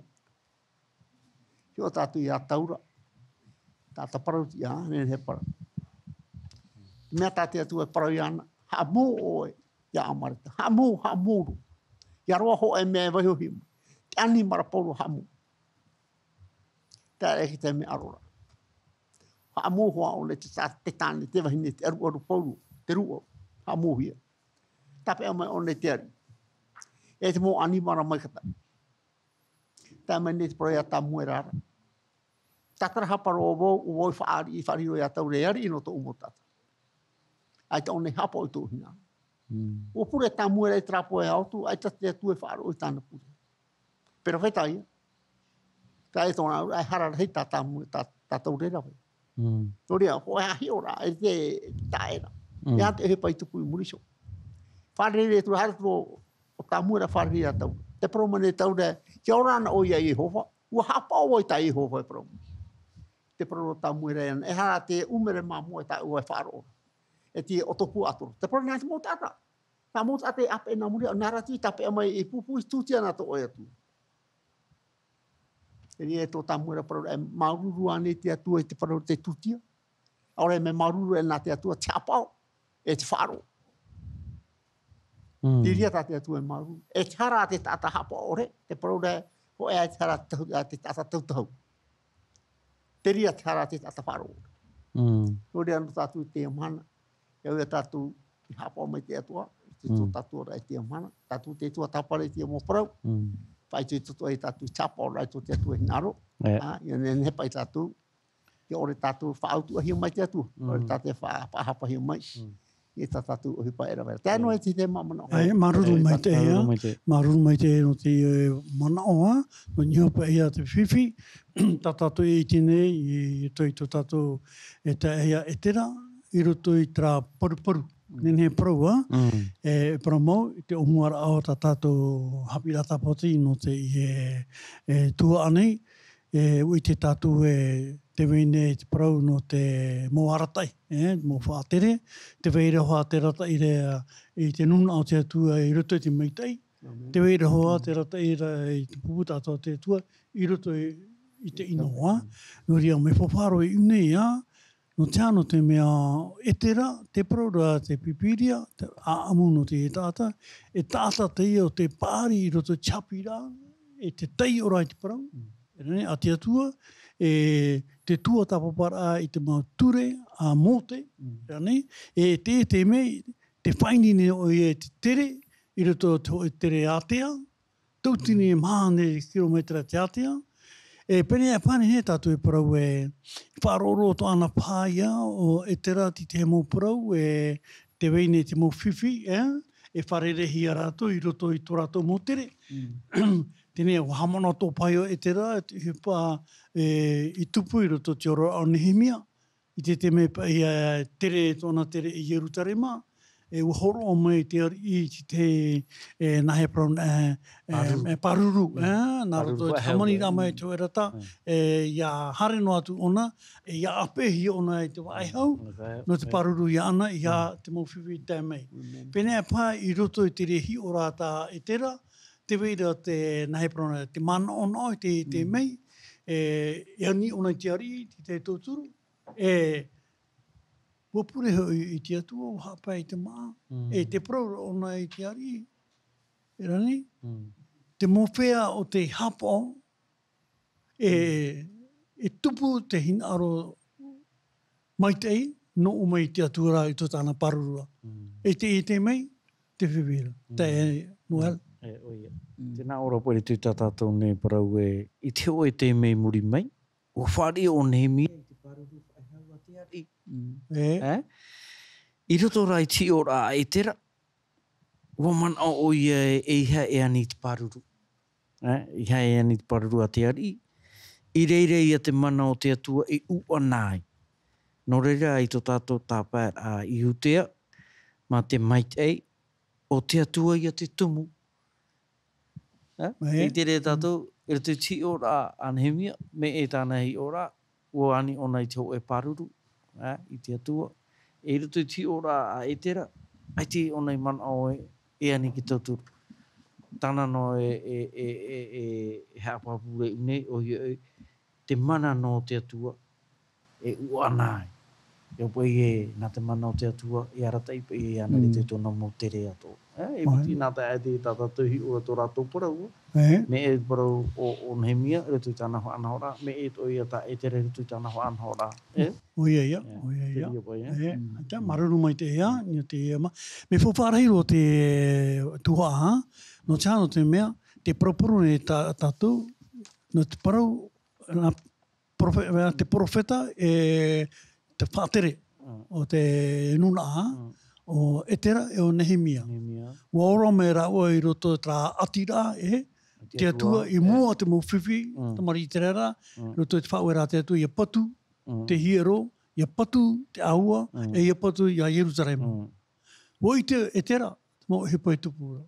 Hiʻo tātou iā Taura. Taʻata parau tiʻa, nehenehe parau. Mea tā te Atua e parau iāna, haʻamou ʻoe, iā Amareta. Haʻamou, haʻamou roa. ʻIa roa hōʻē mea e vaihohia mai. Te ʻanimara pauroa haʻamou. Taʻa ʻē i te taime ʻaro ra. Haʻamou hoʻi ʻōna te tā-, te tāne, te vahine, te ʻaruʻaru pauroa, te rūʻau. Haʻamouhia. Tāpeʻa mai ʻōna i te ariʻi. E te mau ʻanimara maitaʻi. Tae mai nei te parau iā Tamuera ra. Tātarahapa roa vau, ʻo vau i faʻariʻi, faʻariro iā Taura e ariʻi nō tōʻu mau taʻata. ʻAita ʻōna i haʻapaʻo i tōʻu hinaʻaro. Mm. ʻUa pure Tamuera i terā pohe ʻa Aotu, ʻaita te Atua e faʻaroʻo i tāna pure. Perofeta ia. Tae tōna auraʻa, e hara rahi tā Tamu-, tā, tā Taura e rave. Mm. Nō reira, hōʻē hiʻoraʻa, e te taʻa ra. Mm. E aha te ʻohipa i tupu i muri iho. Fārerei atu ra, haere atu ra ʻo Tamuera fārerei iā Taura. Tē parau mai nei Taura, ʻia ora na ʻoe iā Iehova, ʻua haʻapaʻo vau i tā Iehova e parau mai. Tē parau ra Tamuera iāna, e aha te ʻū mea māmā e tāʻu e faʻaroʻo ra. E te ʻotopū atoʻa. Tē parau nā te mau taʻata. Nā mau taʻata e ʻāpeʻe nā muri, nā rātou i tāpeʻa mai i pūpū i tūtia nā tō ʻoe Atua. E ʻere ā tō Tamuera parau ra, e māuruuru ānei te Atua i te parau ra te tūtia. ʻAore e mea māuruuru e nā te Atua te haʻapaʻo, e te faʻaroʻo. Mm. Te reira tā te Atua e māuruuru. E te hara te taʻata haʻapaʻo ʻore, te parau ra, hōʻē ā te hara te tahu-, ā te taʻata tauturu. Te reira te hara te taʻata faʻaroʻo. Mm. Nō reira nō tātou i teie mahana. E au iā tātou i haʻapaʻo mai te Atua, i te tō Mm. tātou ra i teie mahana. Tātou te tuatāpara i teie mau parau. Mm. Faʻaitoito atoʻa ia tātou i te haʻapaʻoraʻa i tō te Atua hinaʻaro. E. Ā, ʻia nehenehe paʻi tātou, ʻia ʻore tātou faʻautuʻahia mai te Atua. Mm. ʻOre tātou e fa-, faʻahapahia mai. Mm. I tā tātou ʻohipa e rave ra. Tae noa i te, te manaʻo. E, māuruuru E, maitaʻi, māuruuru ā. maitaʻi. Māuruuru maitaʻi nō te, e, manaʻo, ā. Nō niʻa paʻi ia te fifi, tā tātou e ʻite nei, i, i tō, i tō tātou e taeaʻe iā ʻEtera, i roto i terā paruparu. Mm. Nehenehe e parau, ā. Mm. E, e parau mau, i te ʻōmuaraʻa o tā tātou haʻapiʻiraʻa tāpati nō te, e, e, tuhaʻa nei, e, ʻua ʻite tātou e tē vai nei te parau nō te mau arataʻi, e, mau faʻatere, tē vai ra hoʻi te arataʻi ra i te nūnaʻa o te Atua i roto i te maitaʻi, Amen. Tē vai ra hoʻi te arataʻi ra i te pupu atoʻa o te Atua i roto i, i te ʻino, ā. Nō reira, mea faʻaroʻo i ʻō nei, ā, nō te aha, nō te mea, ʻEtera, tē parau ra te Pīpīria, te ʻāʻamu nō te taʻata, e taʻata teie ʻo tē paʻari i roto i te haʻapiʻiraʻa, e te taiʻoraʻa i te parau. Mm. E rānei, a te Atua, e te tuatāpaparaʻa i te mau ture a Mōte, Mm. e rānei, e te, te mea, tē faʻaineine nei ʻoia i te tere, i roto i te hōʻē tere ātea, tauatini e maha nei kilometera te ātea. E pēnei e pānehe tātou e parau e faʻaroʻo atoʻa na paha ia ʻo ʻEtera i te mau parau e tē vai nei te mau fifi, e, e fārereihia rātou i roto i tō rātou mau tere. Mm. Teie nei, ʻua haʻamanaʻo atoʻa paha ʻo ʻEtera, te ʻohipa, e, i tupu i roto i te oraraʻa o Nehemia. I te taime paʻi ʻua tere tōna tere i Ierutarema, e ua hōroʻa mai te ariʻi i te, e, nā hea parau, e, e, pāruru. E, pāruru, e, nā roto i te hāmaniraʻa mai te hōʻē rata, e, ʻia haere noa atu ʻōna, e, ʻia ʻāpeʻehia ʻōna i te vaʻehau, nō te pāruru iāna, i te mau fifi tae mai. Pēneiaʻe paha i roto i te reira hiʻoraʻa tā Etera, tē vai ra te, nā hea parau, te manaʻonaʻo i te, te mea, e, e ani ʻōna i te ariʻi, i te tauturu, e, ua pure hoʻi i te Atua, ua haʻapae i te māʻa, e te parau ra ʻōna i te ariʻi, e rā nei, te mōhia o te haʻapaʻo, e, e tupu te hinaʻaro maitaʻi, nō ʻō mai i te Atua ra i tō tāna pāruru ra. E te, e te mea, te fifi ra. Tae noa. E, ʻoia. Tēnā ʻō ra paʻi i roto i tā tātou nei parau e, i te hōʻē taime i muri mai, ua fāriʻi ʻo Nehemia i te pāruru faʻehau a te ariʻi. E? E? I roto rā i te hiʻoraʻa a Etera, ua manaʻo ʻoia e, eiaha e ani i te pāruru. E? Eiaha e ani i te pāruru a te ariʻi. I reira ia te mana o te Atua i ʻuʻana ai. Nō reira i tō tātou tāpaeraʻa i Iudea, mā te maitaʻi, ʻo te Atua ia te tumu. E? E. I te reira tātou, i roto i te hiʻoraʻa a Nehemia, mea e tāna hiʻoraʻa, ua ani ʻōna i te hōʻē pāruru, e, i te Atua. E i roto i te hiʻoraʻa a Etera, ʻaita ʻōna i manaʻo e, e ani i te tauturu. Tāna noa e, e, e, e, e, e haʻapāpū ra i ʻō nei, ʻoia hoʻi, te mana nō te Atua, e ʻuʻana ai. ʻIa paʻi e, nā te mana o te Atua, e arataʻi paʻi e ana i te tōna mau tere atoʻa. E, e piti nā tae atu i tā tātou hiʻoraʻa tō rātou parau. E. Mea e parau o, o Nehemia, i roto i tāna faʻanahoraʻa, mea e atoʻa ia tā Etera i roto i tāna faʻanahoraʻa. E? ʻOia ia, ʻoia ia. Te ia paʻi, e? E, tā māuruuru maitaʻi ia, nō te ia ma-, mea faufaʻa rahi roa te tuhaʻa, nō te aha, nō te mea, tē parauparau nei tā, tātou, nō te parau, nā, Profe-, ā, te perofeta e te faʻatere o te nūnaʻa, o Etera e o Nehemia. Nehemia. ʻUa ora mai rāua i roto i terā ʻātiraʻa, e, te Atua, i mua te mau fifi, tamariʻi ʻĪteraʻera, i roto i te faʻaueraʻa a te Atua, ʻia patu te hiero, ʻia patu te ʻāua, e ʻia patu ia Ierutarema. ʻUa ʻite Etera, te mau ʻohipa e tupu ra.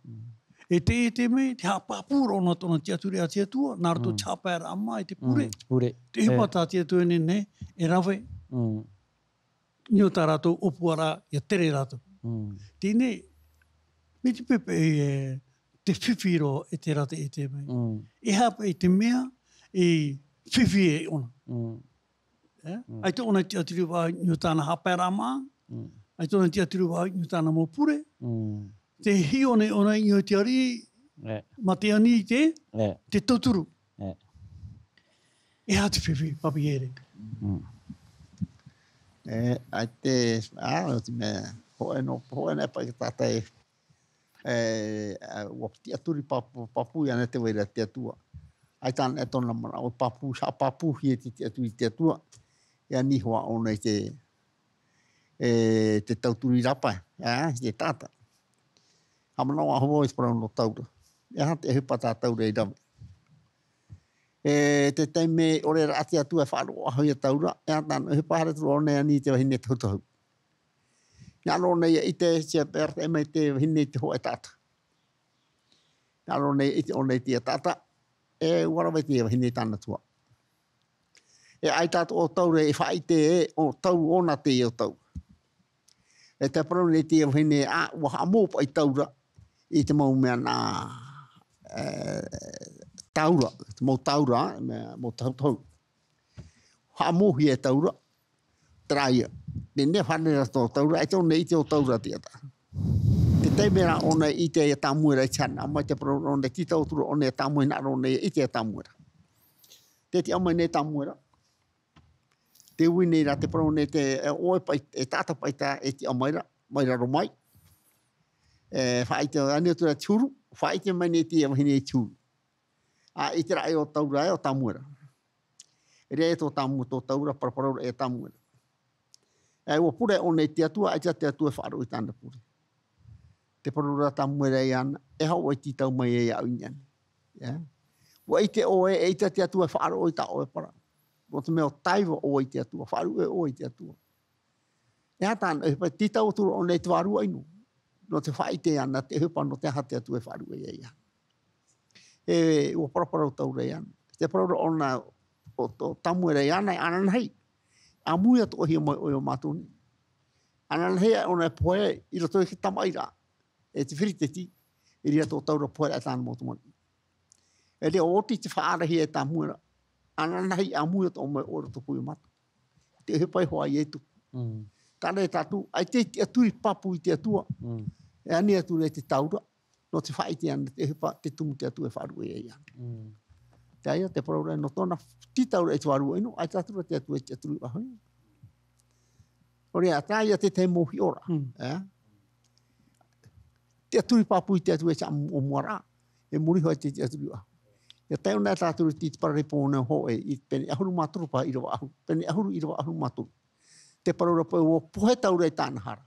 E te, e te mea, te haʻapāpū ra ʻōna tōna tiʻaturi a te Atua, nā roto te haʻapaeraʻa mā i te pure. Mm, te pure. Te ʻohipa tā te Atua e nehenehe, e rave. Mm. Nō tā rātou ʻōpuaraʻa, ʻia tere rātou. Mm. Teie nei, mai te pepe e, te fifi roa Etera te, e te mea. Mm. E aha paʻi te mea, e fifi e ʻōna. Mm. E? Mm. ʻAita ʻōna i tiʻaturi vau i niʻa i tāna haʻapaeraʻa mā. Mm. ʻAita ʻōna i tiʻaturi vau i niʻa i tāna mau pure. Mm. Tē hiʻo nei ʻōna i niʻa i te ariʻi, mā te ani i te, te tauturu. E. E aha te fifi, Papiere? Mm. E, ʻaita, ā, nō te mea, hōʻē noa, hōʻē noa paʻi tātou e, e, ʻua tiʻaturi pāpū, pāpū ia nei te vai ra te Atua. ʻAita anaʻe tōna manaʻo, ʻua pāpū, haʻapāpūhia te tiʻaturi i te Atua. E ani hoʻi ʻōna i te, e, te tauturu i rāpae, ā, i te taʻata. Haʻamanaʻo hoʻi i te parau nō Taura. E aha te ʻohipa tā Taura i rave. E, te taime ʻore ra te Atua e faʻaroʻo ʻahoʻi ia Taura, e aha tāna ʻohipa, haere atu ra ʻōna e ani i te vahine tahutahu. Hinaʻaro ʻōna ʻia ʻite, ʻia arataʻi mai te vahine i te hōʻē taʻata. Hinaʻaro ʻōna ʻia ʻite ʻōna i te taʻata, e ʻua rave te vahine i tāna tuhaʻa. E ʻaita atoʻa ʻo Taura e faʻaʻite ē, ʻo Taura ʻōna teie ʻo Taura. E te parau nei te vahine, ā, ʻua haʻamou paʻi Taura i te mau mea nā, e, taura, te mau taura, mea, mau tahutahu. Haʻamouhia e Taura, terā ia. Nehenehe e haere ra tō Taura, ʻaita ʻōna i ʻite ʻo Taura te taʻata. Te taime rā ʻōna i ʻite ia Tamuera i te hanaʻo mai, te parau ʻōna i tītau atu ra ʻōna ia Tamuera, hinaʻaro ʻōna ʻia ʻite ia Tamuera. Tē tiʻa mai nei Tamuera. Tē ui nei ra te parau nei te, e, ʻoe paʻi, e taʻata paʻi tā e tiʻa mai ra, mai raro mai. E, faʻaʻite, ani atu ra te huru, faʻaʻite mai nei te vahine i te huru. ʻA ʻite rā ʻo Taura ē, ʻo Tamuera. E rave tō Tamu-, tō Taura, paraparau ra e Tamuera. E, ʻua pure ʻōna i te Atua, ʻaita te Atua e faʻaroʻo i tāna pure. Tē parau ra Tamuera iāna, e aha ʻoe i tītau mai ai iāʻu i niʻa nei. Ia. ʻUa ʻite ʻoe, eʻita te Atua e faʻaroʻo i tā ʻoe parau. Nō te mea ʻua taiva ʻoe i te Atua, faʻaruʻe ʻoe i te Atua. E aha tāna ʻohipa, tītau atu ra ʻōna i te vārua ʻino. nō te faʻaʻite ana te ʻohipa nō te aha te Atua e faʻaruʻe ai ana. E, ua paraparau taura ana. Te parau ra ʻōna o tō Tamuera e ana, e ananahi. ʻAmui atoʻa hia mai ʻoe iā mātou nei. Ananahi ʻōna e pohe i roto i te tamaʻi ra. E te Firiteti, i reira tō taura pohe ra e tāna mau tamariʻi. E te oti te faʻaarahia e Tamuera. Ananahi ʻamui atoʻa mai ʻoe i roto pū iā mātou. Te ʻohipa e hoa i e tupu. Mm. Tāna e tātou, ʻaita e tiʻaturi pāpū i te Atua. Mm. E ani atu ra i te taura, nō te faʻaʻite ana te ʻohipa, te tumu te Atua e faʻaruʻe ai ana. Mm. Te aia, te parau ra nō tōna tītauraʻa i te vārua ʻino, ʻaita atu ra te Atua e tiʻaturi ʻahu. ʻO reira, tā ia te tahi mau hiʻoraʻa. Mm. E? Tiʻaturi pāpū i te Atua e tiʻa ʻōmuaraʻa. E muri hoʻi te tiʻaturi ʻahu. ʻIa tae ʻōna e tātou i te parare pō nei hoʻi, i pene ʻahuru mā toru paha ʻīrava ʻahuru. Pene ʻahuru ʻīrava ʻahuru mā toru. Te parau ra paʻi ua pohe taura i tāna hara.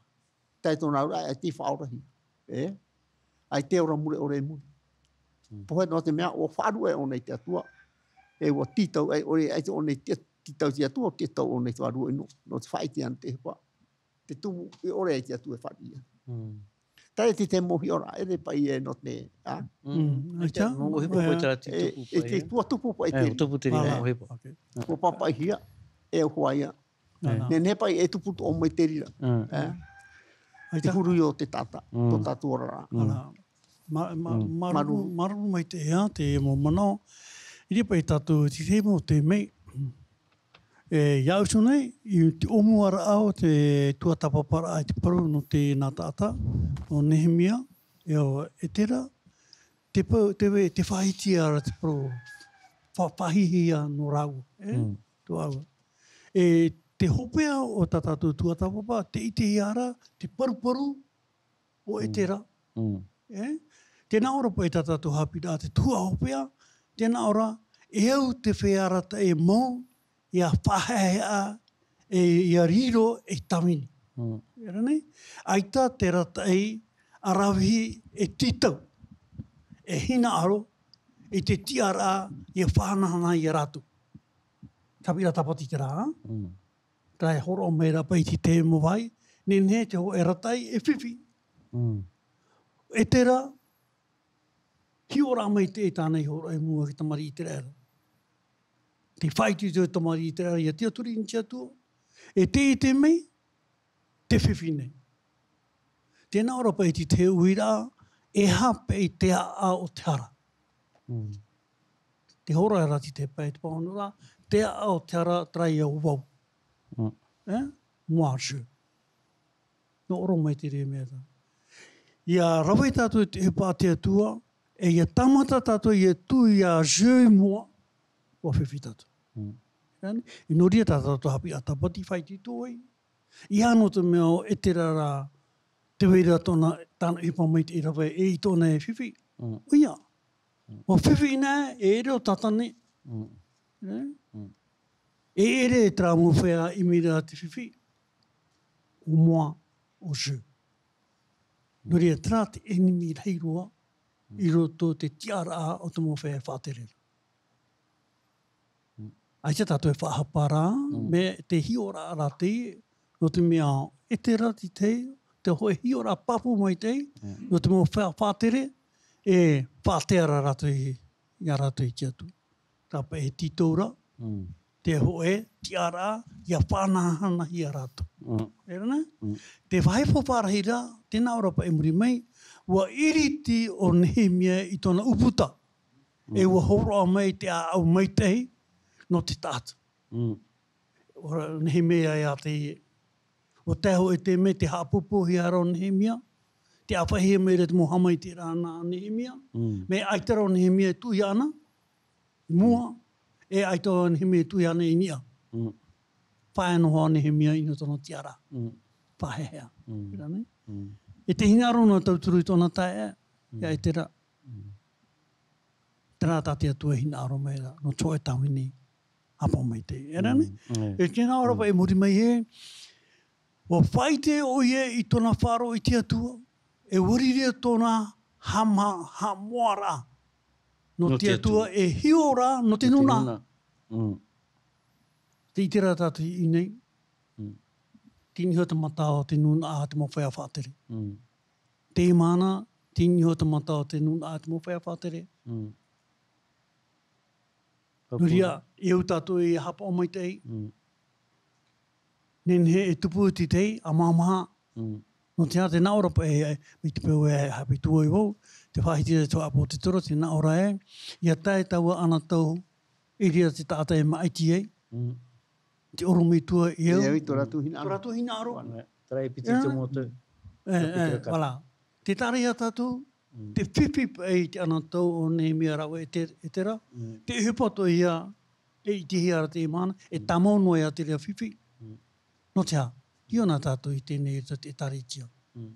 Tae tōna auraʻa e te faʻaorahia. E? ʻAita e ora mure ʻore i muri. Mm. Pohe nō te mea ua faʻaruʻe ʻōna i te Atua. E ua tītau ai ʻore, ʻaita ʻōna i te, tītau i te Atua, tītau ʻōna i te vārua ʻino. Nō te faʻaʻite ana te ʻohipa. Te tumu, e ʻore ai te Atua e faʻaruʻe. Mm. Tae te te mau hiʻoraʻa, ʻere paʻi e nō te, a? Mm. Mm, ʻaita. Nō ʻohipa koe terā te E, tupu e paʻi, te e? Tua tupu paʻi E, te tupu te rima Voilà. ʻohipa. Ok. Ua pāpaʻihia, e hoa ia. Nā, nā. Nehenehe paʻi e tupu tō mai te reira. Mm. E? Te ʻaita. Huru i ō te taʻata, Mm. tō tātou oraraʻa. Mm. Voilà. Ma-, ma-, Mm. Māuruuru, Māuruuru. māuruuru maitaʻi ā te mau manaʻo. I reira paʻi tātou te te mau te mea. E, iāʻu iho nei, i te ʻōmuaraʻa o te tuatāpaparaʻa i te parau nō te nā taʻata, nō Nehemia, e ʻo Etera, te pau, te ve-, te faʻahiti ra te parau, fa-, faʻahiahia nō rāua, e? Mm. Tō rāua. E te hopeʻa o tā tātou tuatāpapa, te ʻitehia ra, te paruparu, ʻo Mm. Etera. Mm. E? Tē nā ʻō ra paʻi tā tātou haʻapiʻiraʻa te tuhaʻa hopeʻa, tē nā ʻō ra, e au te feiā arataʻi mau, ʻia faʻaheahea, e, ʻia riro ei tāvini. Mm. E rā nei, ʻaita te arataʻi ʻaravihi e tītau, e hinaʻaro, i te tiʻaraʻa, ʻia faʻahanahana ia rātou. Haʻapiʻiraʻa tāpati terā, a? Mm. Terā e hōroʻa mai ra paʻi i te mau vāhi, nehenehe te hōʻē arataʻi e fifi. Mm. Etera, hiʻoraʻa maitaʻi tāna i hōroʻa i mua i te tamariʻi ʻĪteraʻera. Te faʻaitoito i te tamariʻi ʻĪteraʻera, ʻia tiʻaturi i te Atua. E tē ʻite mai, tē fifi nei. Tē nā ʻō ra paʻi i te uiraʻa, e aha paʻi te aʻa o te hara. Mm. Te hōroʻa ra i te pae, te pāhonoraʻa, te aʻa o te hara, terā ïa vau. Mm. E? Moi, je. Nō ʻō ra mai te reira mea tā. ʻIa rave tātou i te ʻohipa a te Atua, e ʻia tāmata tātou ʻia tuʻu ïa je i mua, ʻua fifi tātou. Mm. Rā nei, e nō reira tā tātou haʻapiʻiraʻa tāpati faʻaitoito ai. ʻEiaha nō te mea ʻo Etera rā, tē vai ra tōna, tāna ʻohipa maitaʻi rave, e ʻaita ʻōna e fifi. Mm. ʻOia. Mm. ʻUa fifi nei, e ʻere ʻo Tātane. Mm. E? Mm. E ʻere terā mau feiā ʻimiraʻa te fifi. ʻO moi, ʻo je. Nō reira, terā te ʻenemi rahi roa, Mm. i roto i te tiʻaraʻa o te mau feiā faʻatere ra. Mm. ʻAita tātou e faʻahapa ra, Mm. mea te hiʻoraʻa ra te, nō te mea ʻo Etera te, te hōʻē hiʻoraʻa pāpū maitaʻi, Mm. nō te mau feiā faʻatere, e faʻatere ra rātou i, ia rātou i te Atua. Terā paʻi e tītau ra, Mm. te hōʻē tiʻaraʻa, ʻia faʻanahanahia rātou. Mm. E rā nei? Mm. Te vāhi faufaʻa rahi ra, tē nā ʻō ra paʻi i muri mai, ʻua ʻiriti ʻo Nehemia i tōna ʻūputa. Mm. E ʻua hōroʻa mai te ʻāʻau maitaʻi nō te taʻata. Mm. ʻO Nehemia ïa te, ʻua tae hoʻi te mea tē haʻapōpōhia ra ʻo Nehemia, tē ʻāfaʻihia mai ra te mau haʻamaitaʻiraʻa a Nehemia, Mm. mea ʻaita rā ʻo Nehemia e tuʻu iāna, i mua, e ʻaita ʻo Nehemia e tuʻu iāna i niʻa. Mm. Faʻaea noa ʻo Nehemia i niʻa i tōna tiʻaraʻa. Mm. Faʻaheahea. Mm. Rā nei? Mm. E te hinaʻaro nō tauturu i tōna taeaʻe, Mm. ʻia Etera. Mm. Terā tā te Atua e hinaʻaro mai ra, nō te hōʻē tāvini ʻāpō maitaʻi. E rā nei? Mm. Mm. E tē nā ʻō ra Mm. paʻi i muri mai ē, ʻua faʻaʻite ʻoia i tōna faʻaroʻo i te Atua, e ʻua riro tōna haʻama-, haʻamoʻaraʻa. Nō Nō te te Atua Atua. e hiʻo ra nō te Nō te nūnaʻa. nūnaʻa. Mm. Tē ʻite ra tātou i ʻō nei. Mm. Tei niʻa iho te mata o te nūnaʻa a te mau feiā faʻatere. Mm. Te imana, te niho te mata o te nūnaʻa te mau feiā faʻatere. Mm. Nō reira, e au tātou e haʻapaʻo maitaʻi. Mm. Nehenehe e tupu te tei, a māmaha. Mm. Nō te aha, tē nā ʻō ra paʻi, mai te peu e haʻapiʻi atu ai vau, te faʻahiti te tuhaʻa ʻāpōsetolo, tē nā ʻō ra ē, ʻia tae taua anotau, i reira te taʻata e maʻiti ai. Mm. Te ʻorometua i au. E au i tō rātou hinaʻaro. Tō rātou hinaʻaro. Āe, terā e piti i te motu. E, e, voilà. Tē taʻa ra ia tātou, mm, te fifi paʻi i te anotau o Nehemia rāua e te, e Etera, mm, te ʻohipa atoʻa ia, e ʻitehia ra te imana, e tāmau noa ia te reira fifi. Mm. Nō te aha, ʻia ʻō na tātou i teie nei i te ʻĒtārētia. Mm.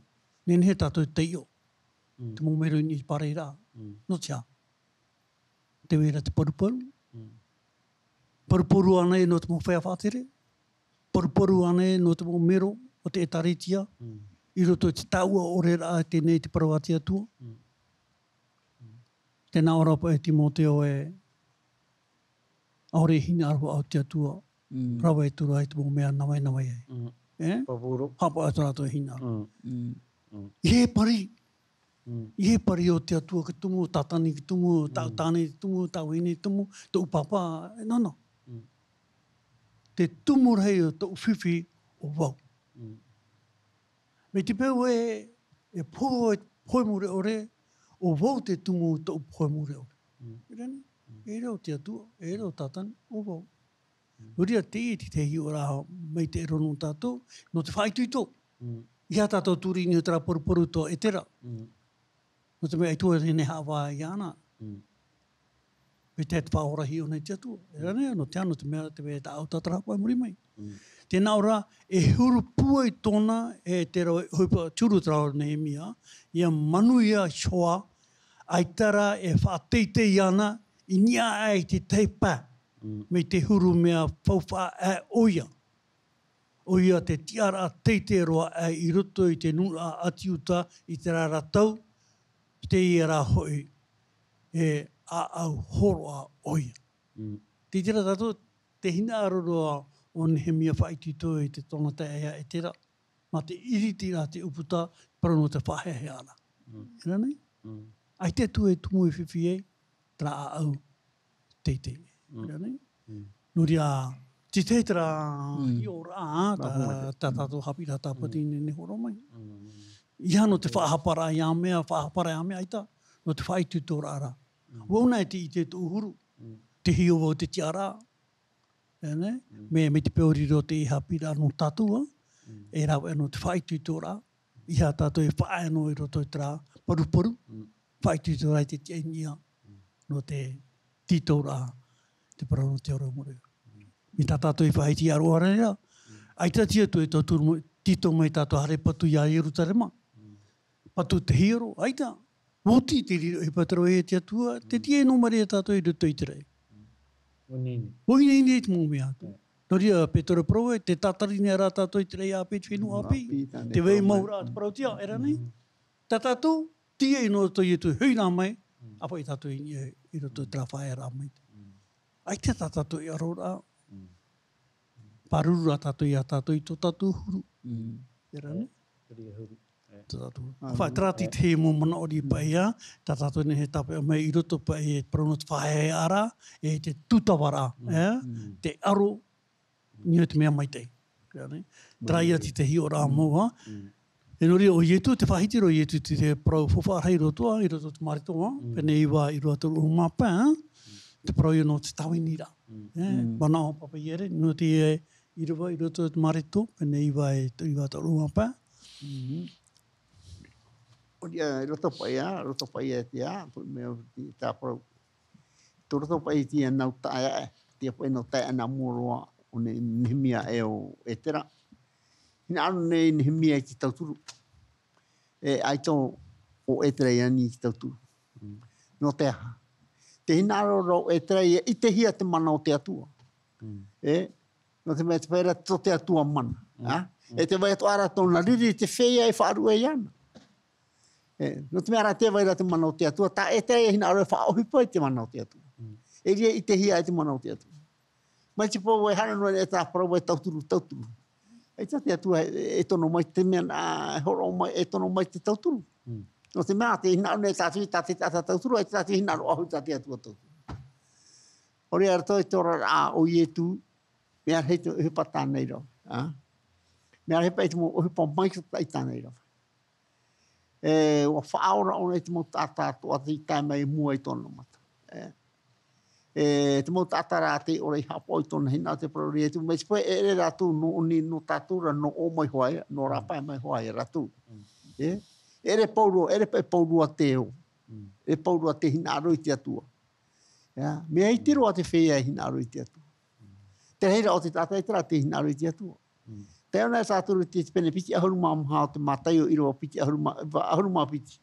Nehenehe tātou e taiʻo. Mm. Te mau mero i niʻa i te pārahi ra. Mm. Nō te aha, tē vai ra te paruparu. Mm. Paruparu ānei nō te mau feiā faʻatere? Paruparu ānei nō te mau mero o te ʻĒtārētia? Mm. I roto i te taua ʻore ra teie nei te parau a te Atua? Mm. Tē nā ʻō ra paʻi e Timoteo ē, ʻaore e hinaʻaro vau i te Atua, mm, rave atu ra i te mau mea navainavai ai. Mm. E? Pāpū roa. Haʻapaʻo atu rātou e hinaʻaro. Mm. Mm. Mm. I hē pari. Mm. I hē pari o te Atua ka tumu, Tātani ka tumu, mm, tā, tāne ka tumu, tā vahine ka tumu, tōʻu pāpā, e, nō, nō. Mm. Te tumu rahi o tōʻu fifi ʻo vau. Mm. Mai te peu ē, e pohe, pohe mure ʻore, ʻo vau te tumu tōʻu pohe mure ʻore. Mm. E rā nei, mm, e rā o te Atua, e rā o Tātani, ʻo vau. Mm. Nō reira teie te, te hiʻoraʻa maitaʻi roa nō tātou, nō te faʻaitoito. Mm. ʻEiaha tātou turi i niʻa i terā paruparu tō Etera. Mm. Nō te mea ʻaita e nehenehe e haʻavā iāna. Mm. Mai te faʻaora hiʻo nei te Atua. E rā nei, nō te aha, nō te mea, te mea tāʻu tātarahapa i muri mai. Mm. Tē nā ʻō ra, e huru pūai tōna, e te rau, ʻohipa, te huru terā o Nehemia, ʻia manuia Iehova, ʻaita rā e faʻateitei iāna, i niʻa aʻe i te tahi pae, mm, mai te huru mea faufaʻa aʻe ʻoia. ʻOia te tiʻaraʻa teitei roa aʻe i roto i te nūnaʻa ʻĀti Iuta i terā ra tau, teie rā hoʻi e ʻāʻau hōroʻa ʻoia. Mm. Tē ʻite ra tātou, te hinaʻaro roa o Nehemia faʻaitoito i te tōna taeaʻe Etera, mā te ʻiritiraʻa te ʻūputa, parau nō te faʻaheahearaʻa. Mm. E rā nei? Mm. ʻAita atu e tumu e fifi ai, terā ʻāʻau teitei. Mm. E rā nei? Mm. Nō reira, te tahi terā, mm, hiʻoraʻa, tā, tā tātou haʻapiʻiraʻa tāpati, mm, i nehenehe e hōroʻa mai. Mm. ʻEiaha nō te faʻahaparaʻa i ā mea, faʻahaparaʻa i ā mea ʻaita, nō te faʻaitoitoraʻa ra. Mm. ʻUa ʻō na e te ʻite tōʻu huru, mm, tē hiʻo vau te tiʻaraʻa. E nei? Mm. Mai, mai te peu riro teie haʻapiʻiraʻa nō tātou, ā? Mm. E rave nō te faʻaitoitoraʻa. ʻEiaha tātou e faʻaea noa i roto i terā paruparu. Mm. Faʻaitoito ra i te tiʻa i niʻa. Mm. Nō te tītauraʻa, te parau nō te ora mure. Mm. Mai tā tātou i faʻahiti ʻaroʻa ra ia. Mm. ʻAita atu e tauturu mai, tītau mai tātou haere patu ia Ierutarema. Mm. Patu te hiero, ʻaita. Voti te riro i Petero e te Atua, te, mm, tiʻa noa mai ra tātou i roto i te raʻi. Mm. ʻUa ineine. ʻUa ineine te mau mea atu. Mm. Nō reira, Petero e parau ē, tē tātari nei ra tātou i te raʻi ʻāpī, te fenua ʻāpī. Āpī, tā nei. Tē vai mau ra te parauʻtiʻa, e rā nei? Mm. Tā tātou, tiʻa noa i tō Ietu, hoʻi rā mai, mm, ʻāfaʻi tātou i, i roto i terā faʻaearaʻa mai. Mm. ʻAita tā tātou e ʻaro ra. Mm. Pāruru ra tātou ia tātou i tō tātou huru. Mm. E rā nei? Te reira huru. E. Tō tātou huru. Pāruru. Faʻaterā te, e, te mau manaʻo riʻi paʻi ā, tā tātou nei e tāpeʻa mai i roto paʻi e parau nō te faʻaheahearaʻa, e te tūtavaraʻa, mm, e? Mm. Te ʻaro, i niʻa i te mea maitaʻi. Terā ia te, te hiʻoraʻa mau, ā. Mm. E nō reira, ʻo Ietu, tē faʻahiti ra ʻo Ietu te, te parau faufaʻa rahi roa atoʻa, i roto i te Mareko, ā. Mm. Pene iva, ʻīrava, toru, ʻahuru mā pae, ā. Mm. Te parau ia nō te tāviniraʻa. Mm. E, mm, manaʻo pāpaʻi ʻere, nō te, e, ʻīrava, i roto i te Mareko, pene iva e, ʻīrava, toru, ʻahuru mā pae. Mm. ʻO ia, i roto paʻi ā, i roto paʻi ā te ā, mea, te, tā parau. Tō roto paʻi i teie nau taeaʻe, teie paʻi nau taeaʻe nā mua roa o Ne-, Nehemia e ʻo Etera. Hinaʻaro nei Nehemia i te tauturu. E ʻaita ʻo Etera i ani i te tauturu. Mm. Nō te aha? Tē hinaʻaro ra ʻo Etera ʻia ʻitehia te mana o te Atua. Mm. E, nō te mea tē vai ra tō te Atua mana, mm, ā? Mm. E tē vai atoʻa ra tōna riri i te feiā e faʻaruʻe iāna. E, nō te mea rā tē vai ra te mana o te Atua, tā Etera e hinaʻaro e faʻaʻohipa i te mana o te Atua. Mm. E ʻia ʻitehia ai te mana o te Atua. Mai te peu e haere noa nei tā parau e tauturu, tauturu. ʻAita te Atua e, e tono mai te mea nā, e hōroʻa mai, e tono mai te tauturu. Mm. Nō te mea, tē hinaʻaro nei tātou i tā te taʻata tauturu, ʻaita tātou e hinaʻaro ʻahu i tā te Atua tauturu. ʻOia, i roto i te oraraʻa o Ietu, mea rahi te ʻohipa tā nei rave, ā? Mea rahi paʻi te mau ʻohipa maitaʻi tā nei rave. E, ʻua faʻaora ʻōna i te mau taʻata atoʻa tei tae mai i mua i tōna mata. E, e, te mau taʻata rā tei ʻore i haʻapaʻo i tōna hinaʻaro, te parau ra Ietu, mai te peu e ʻere rātou nō ʻō nei nō tātou ra, nō ʻō mai hoʻi, nō rāpae mai hoʻi rātou. Mm. E, e ʻere pauroa, e ʻere paʻi pauroa te ō. Mm. E pauroa te hinaʻaro i te Atua. Ia, mea iti roa te feiā e hinaʻaro i te Atua. Te reira o te taʻata ʻaita rā tē hinaʻaro i te Atua. Mm. Tae ʻōna e tātou i te pene piti ʻahuru mā maha o te Mataio, ʻīrava piti ʻahuru mā, ʻahuru mā piti.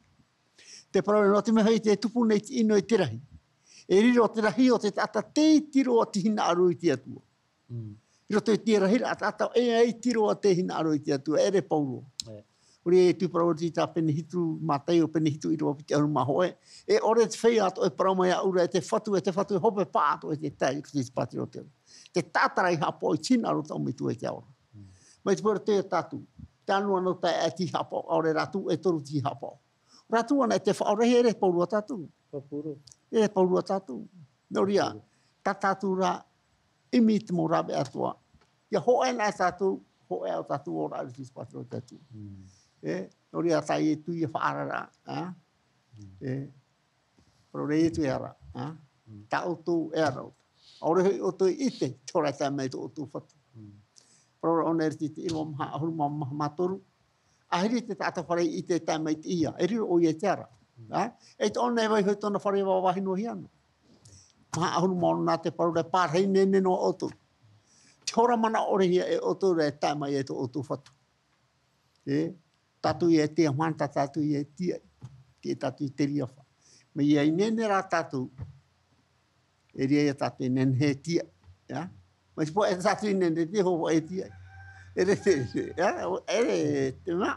Te parau ra, nō te mea hoʻi tē tupu nei te ʻino i te rahi. E riro te rahi o te taʻata tē iti roa te hinaʻaro i te Atua. Mm. I roto i te rahiraʻa taʻata, e iti roa te hinaʻaro i te Atua, e ʻere pauroa. E. ʻOia e tū parau i tā pene hitu, Mataio pene hitu, ʻīrava piti ʻahuru mā hōʻē. E ʻore te feiā atoʻa e parau mai iāʻu ra, e te Fatu, e te Fatu, e hope paʻatoʻa e te tae i roto i te pātireia o te ao. Te taʻata rā i haʻapaʻo i te hinaʻaro o tō Metua i te ao ra. Mm. Mai te peu ra tātou, te anō anō taeaʻe tei haʻapaʻo, ʻaore rātou e toru tei haʻapaʻo. Rātou anaʻe tē faʻaora, e ʻere pauroa tātou. Faʻaroʻo. E ʻere pauroa tātou. Nō reira, tā tātou rā, ʻimi i te mau rāveʻa atoʻa. ʻIa hōʻē anaʻe tātou, hōʻē ā tātou ora i te pātireia o te Atua. Mm. E, nō reira tā Ietu ʻia faʻaara ra, ā? Mm. E, parau ra Ietu e ara, ā? Mm. Tā ʻoutou e ara ʻoutou. ʻAore hoʻi ʻoutou i ʻite, te hora e tae mai tō ʻoutou Fatu. Mm. Parau ra ʻōna i te ʻīrava maha ʻahuru mā maha mā toru. ʻAhiri te taʻata fare i ʻite e tae mai i te ʻīa, e riro ʻoia i te ara. Mm. Ā? E te ʻōna e vaiiho i tōna fare vāvāhi noa hia ana. Maha ʻahuru mā ono nā te parau ra, e pārahi ineine noa ʻoutou. Te hora manaʻo ʻore hia e ʻoutou ra e tae mai ai tō ʻoutou Fatu. E, tātou ïa e tiʻamāna, tā tātou ïa e tiʻa, tiʻa tātou i te reira faʻa. Mea ïa ineine rā tātou, e riro ïa tātou e nehenehe e tiʻa, ʻia. Mai te peu e tātou i nehenehe e tiʻa, hōhoʻa e tiʻa. E re, e re, ʻia, e re te mea,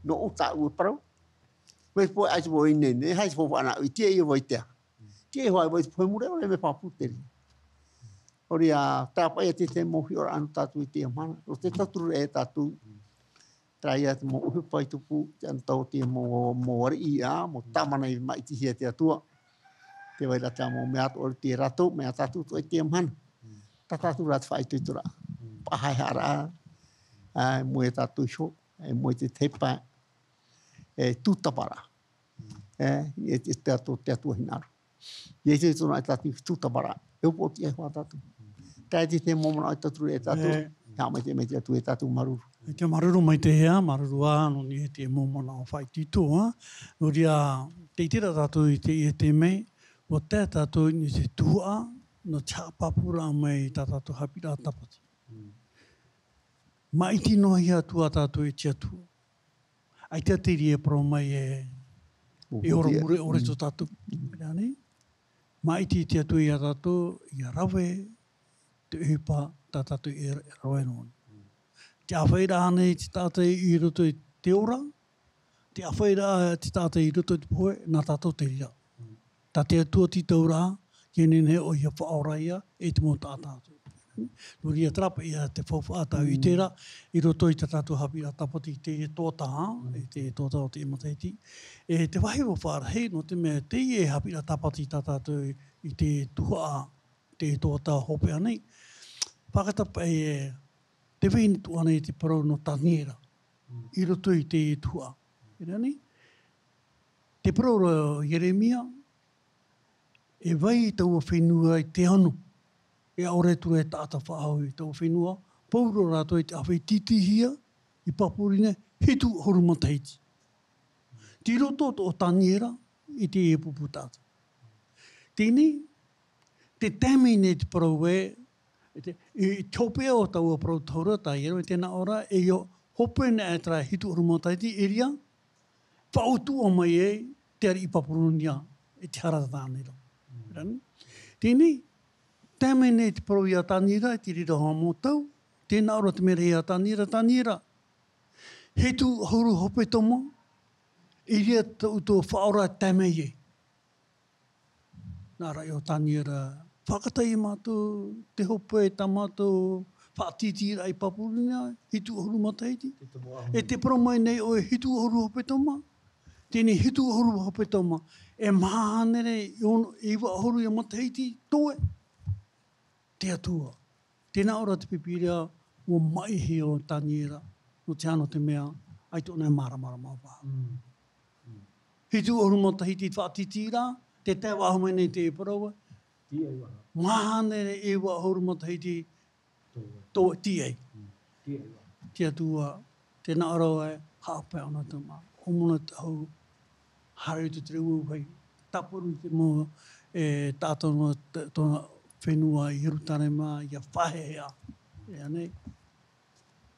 nō ʻō tāʻu e parau. Mai te peu ʻaita vau i nehenehe, e aha te faufaʻa nāʻu, i tiʻa ïa vau i te aha. Tiʻa hoʻi vau i te pohe mure, ʻaore mea pāpū te reira. ʻOia, tāpaʻo ïa te, te mau hiʻoraʻa nō tātou i teie mahana. Nō te tauturu e tātou. Terā ïa te mau ʻohipa i tupu, te anotau o te mau, mau ariʻi, ā, mau tāvana i māʻitihia e te Atua. Tē vai ra te mau mea atoʻa i roto ia rātou, mea tātou atoʻa i teie mahana. Tā tātou rā te faʻaitoitoraʻa. Paʻahaʻehaʻaraʻa, ā, e moe tātou iho, e moe te tahi pae, e tūtava ra. E, e te, te Atua, te Atua hinaʻaro. ʻIa ʻite tōna e tātou i te tūtava ra. E upoʻotiʻa hoʻi tātou. Terā te, te mau manaʻo e tauturu e tātou. E. Haʻamaitaʻi mai te Atua ia tātou, māuruuru. E te māuruuru maitaʻi, māuruuru ā, nō niʻa i te mau manaʻo faʻaitoito, ā. Nō reira, tē ʻite ra tātou i te, i te mea, ʻua tae tātou i niʻa i te tuhaʻa, nō te haʻapāpūraʻa mai i tā tātou haʻapiʻiraʻa tāpati. Mm. Māʻiti noa hia atu ā tātou i te Atua. ʻAita te reira e parau mai e, e ora mure ʻore tō tātou. Mm. Terā nei, māʻiti te Atua ia tātou, ʻia rave te ʻohipa tā tātou e, e rave noa. Te āfaʻiraʻa ānei te taʻata i roto i te ora, te āfaʻiraʻa te taʻata i roto i te pohe, nā tātou te reira. Mm. Tā te Atua tītau ra, ʻia nehenehe ʻoia e faʻaora ïa, e te mau taʻata atoʻa. Nō reira, terā paʻi ïa te faufaʻa tāʻu i ʻite ra, i roto i tā tātou haʻapiʻiraʻa tāpati i te tōtā, i te tōtā o te matahiti. E te vāhi faufaʻa rahi, nō te mea teie haʻapiʻiraʻa tāpati tā tātou i te tuhaʻa, te tōtā hopeʻa nei. Fātata paʻi e, tē vai nei atoʻa nei te parau nō Taniera. Mm. I roto i te tuhaʻa. Terā nei, te parau ra Ieremia, e vai taua fenua i te ano. E ʻaore atu ra e taʻata faʻahou i taua fenua, pauroa rātou i te ʻāfaʻi tītīhia i Papuronia, hitu ʻahuru matahiti. Tei roto tō Taniera i te pupu taʻata. Teie nei, tē tae mai nei te parau ē, i te, i, i te hopeʻa o taua parau tahura, tā Ieremia tēnā ʻō ra, e ʻia hope nei terā hitu ʻahuru matahiti, e riro, faʻautuʻa mai ai te ariʻi Papuronia, e te hara tāne ra. Mm. Terā nei. Teie nei, tae mai nei te parau ia Taniera, i te reira hoʻi mau tau, tēnā ʻō ra te merahi ia Taniera, Taniera, hitu ʻahuru hepetoma, e riro tō, tō faʻaora e tae mai ai. Nā reira ʻo Taniera, fātata ia mātou, te hope tā mātou, faʻatītīraʻa i Papurunia, hitu ʻahuru matahiti. Te tomo ʻahuru. E te parau mai nei ʻoe hitu ʻahuru hepetoma, teie hitu ʻahuru hepetoma, e maha hānere i ono, iva ʻahuru ia matahiti, toe. Te Atua. Tē nā ʻō ra te Pīpīria, ʻua maʻihia ʻo Taniera, nō te aha, nō te mea, ʻaita ʻōna e māramarama paha. Mm. Mm. Hitu ʻahuru matahiti faʻatītīraʻa, te tae faʻahou mai nei te parau ē. Tīaʻi faʻahou. Maha hānere iva ʻahuru matahiti, Toe. Toe, tīaʻi. Mm. Tīaʻi faʻahou. Te Atua, tē nā ʻō ra ē, haʻapae ʻōna te mā. ʻO mōna te hau, haere te tere uauhai. Tāparu i te mau, e, taʻata nō te, tōna fenua i Ierutarema, ʻia faʻaheheʻa. E ānei.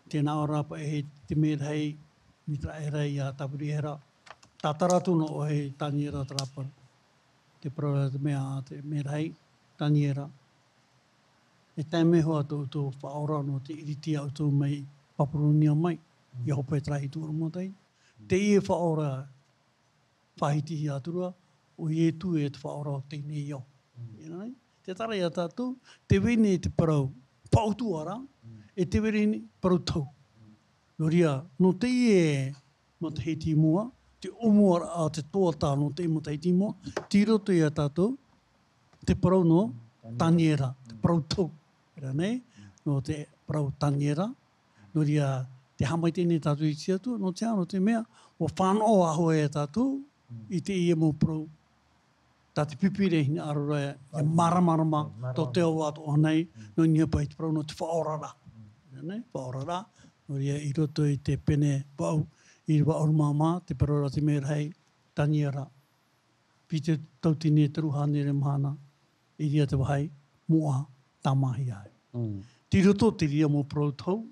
Tē nā ʻō ra paʻi e te merahi, Miseraela ʻia tāviri ra. Tātara atu noa ʻoe e Taniera terā parau. Te parau ra te mea, te merahi, Taniera. E tae mai hoʻi tō ʻoutou faʻaora nō te ʻiritia ʻoutou mai Papurunia mai, ʻia hope terā hitu ʻahuru matahiti. Teie faʻaora faʻahitihia atu ra, ʻo Ietu e te faʻaora o teie nei ao. Mm. Ināʻai, tē tarai ia tātou, tē vai nei te parau faʻautuʻaraʻa, mm, e tē vai nei parau tau. Mm. Nō reira, nō teie matahiti i mua, te ʻōmuaraʻa, te tuatāraʻa nō teie matahiti i mua, tei roto ia tātou, te parau nō Taniera. Taniera, te parau tau. Ināʻai, nō te parau Taniera, nō reira, tē haʻamaitaʻi nei tātou i te Atua, nō te aha, nō te mea, ʻua fānaʻo faʻahou ia tātou, i teie mau parau, tā te Pīpīria e hinaʻaro ra, e māramarama, tō te ao atoʻa nei, nō niʻa paʻi te parau nō te faʻaoraraʻa. Ināʻai, faʻaoraraʻa, nō reira i roto i te pene vaʻu, ʻīrava ʻahuru mā maha, te parau ra te merahi, Taniera. Piti tauatini e toru hānere mahana, i reira te vāhi, moʻa, tāmāhia ai. Mm. Tei roto te reira mau parau tau,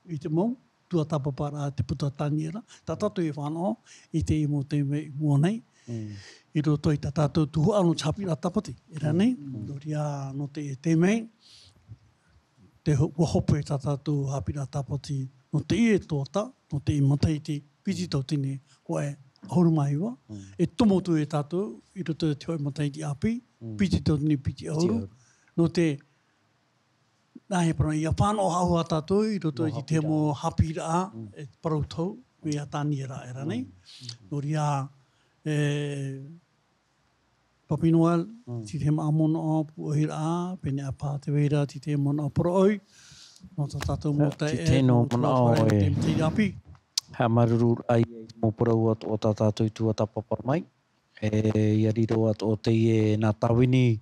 i te mau, tuatāpaparaʻa te puta Taniera, tā tātou e fānaʻo, i teie mau taime i mua nei, mm, i roto i tā tātou tuhaʻa nō te haʻapiʻiraʻa tāpati, ināʻai, mm, nō reira nō te, te mea, te ho-, ʻua hope tā tātou haʻapiʻiraʻa tāpati, nō teie tuatāraʻa, nō teie matahiti, piti tauatini, hōʻē ʻahuru mā iva, mm, e tomo atu e tātou, i roto i te hōʻē matahiti ʻāpī, mm, piti tauatini, piti ʻahuru, piti ʻahuru. Nō te, nā he parau, ʻia fānaʻo faʻahou tātou, i roto i te mau haʻapiʻiraʻa, mm, e parau tau, mai ia Taniera, ināʻai. Mm. Nō reira, e, Papi Noel, mm, tei te mau manaʻo pūʻohiraʻa, pēneiaʻe paha te vai ra, tei te mau manaʻo poroʻi, nō tā tātou mau taeaʻe, tei te mau manaʻo e te ʻāpī. Haʻamāuruuru ai i te mau parau atoʻa tā tātou i tuatāpapa mai. E, ʻia riro atoʻa teie nā tāvini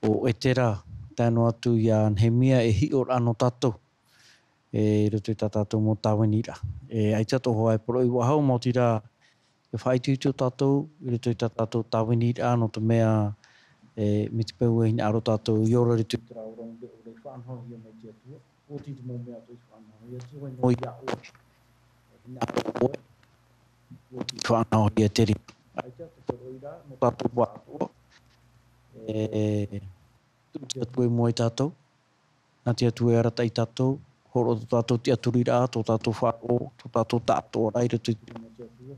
ʻo Etera, tae noa atu ia Nehemia e hiʻoraʻa nō tātou. E, i roto i tā tātou mau tāviniraʻa. E, ʻaita atoʻa hoʻi e poroʻi faʻahou, maoti rā, e faʻaitoito tātou, i roto i tā tātou tāviniraʻa, nō te mea, e, mai te peu e hinaʻaro tātou, i ora i roto i terā ora mure ʻore, faʻanahohia mai te Atua, ʻoti te mau mea atoʻa i faʻanahohia, ʻia tuhaʻa noa iā ʻoe. E hinaʻaro ʻoe, ʻoti faʻanahohia te reira. ʻAita te poroʻi ra, nō tātou atoʻa. E, tuʻu te Atua i mua ia tātou. Nā te Atua e arataʻi ia tātou, hōroʻa tō tātou tiʻaturiraʻa, tō tātou faʻaroʻo, tō tātou taʻatoʻaraʻa i roto i te rima o te Atua.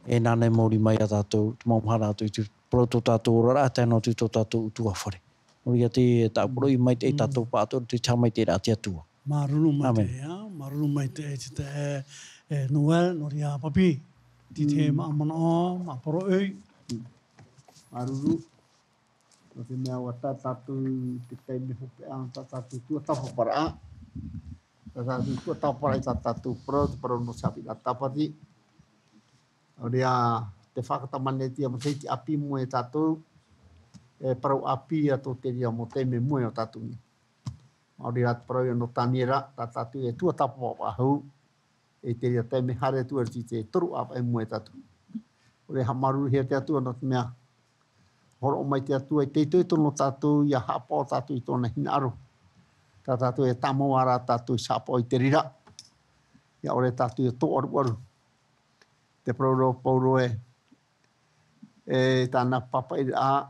E nāna e maori mai ia tātou, te mau mahana atoʻa i te parau tō tātou oraraʻa, tae noa atu tō tātou ʻutuāfare. Nō reira te tāʻu poroʻi maitaʻi ia tātou pāʻatoʻa i roto i te haʻamaitaʻiraʻa a te Atua. Māuruuru maitaʻi, ā, māuruuru maitaʻi te, e, e, Noel, nō reira Papi, tei te mau manaʻo, mau poroʻi. Māuruuru. Nō te mea ʻua tae tātou i te taime hopeʻa, tā tātou tuatāpaparaʻa. Tā tātou tuatāpaparaʻa i tā tātou parau, te parau nō te haʻapiʻiraʻa tāpati. Nō reira, tē faʻatamanaʻo nei te matahiti ʻāpī i mua ia tātou, e parau ʻāpī ā tō te reira mau taime i mua ia tātou nei. Maori rā te parau ia nō Taniera, tā tātou e tuatāpapa faʻahou, i te reira taime haere atu ra i te toru ʻāvaʻe i mua ia tātou. ʻOre haʻamāuruuruhia te Atua nō te mea, hōroʻa mai te Atua i te itoito nō tātou, ʻia haʻapaʻo tātou i tōna hinaʻaro. Tā tātou e tāmau ā rā tātou i haʻapaʻo i te reira. ʻIa ʻore tātou e tōʻaruʻaru. Te parau ra ʻo Paulo ē, e tāna pāpaʻiraʻa,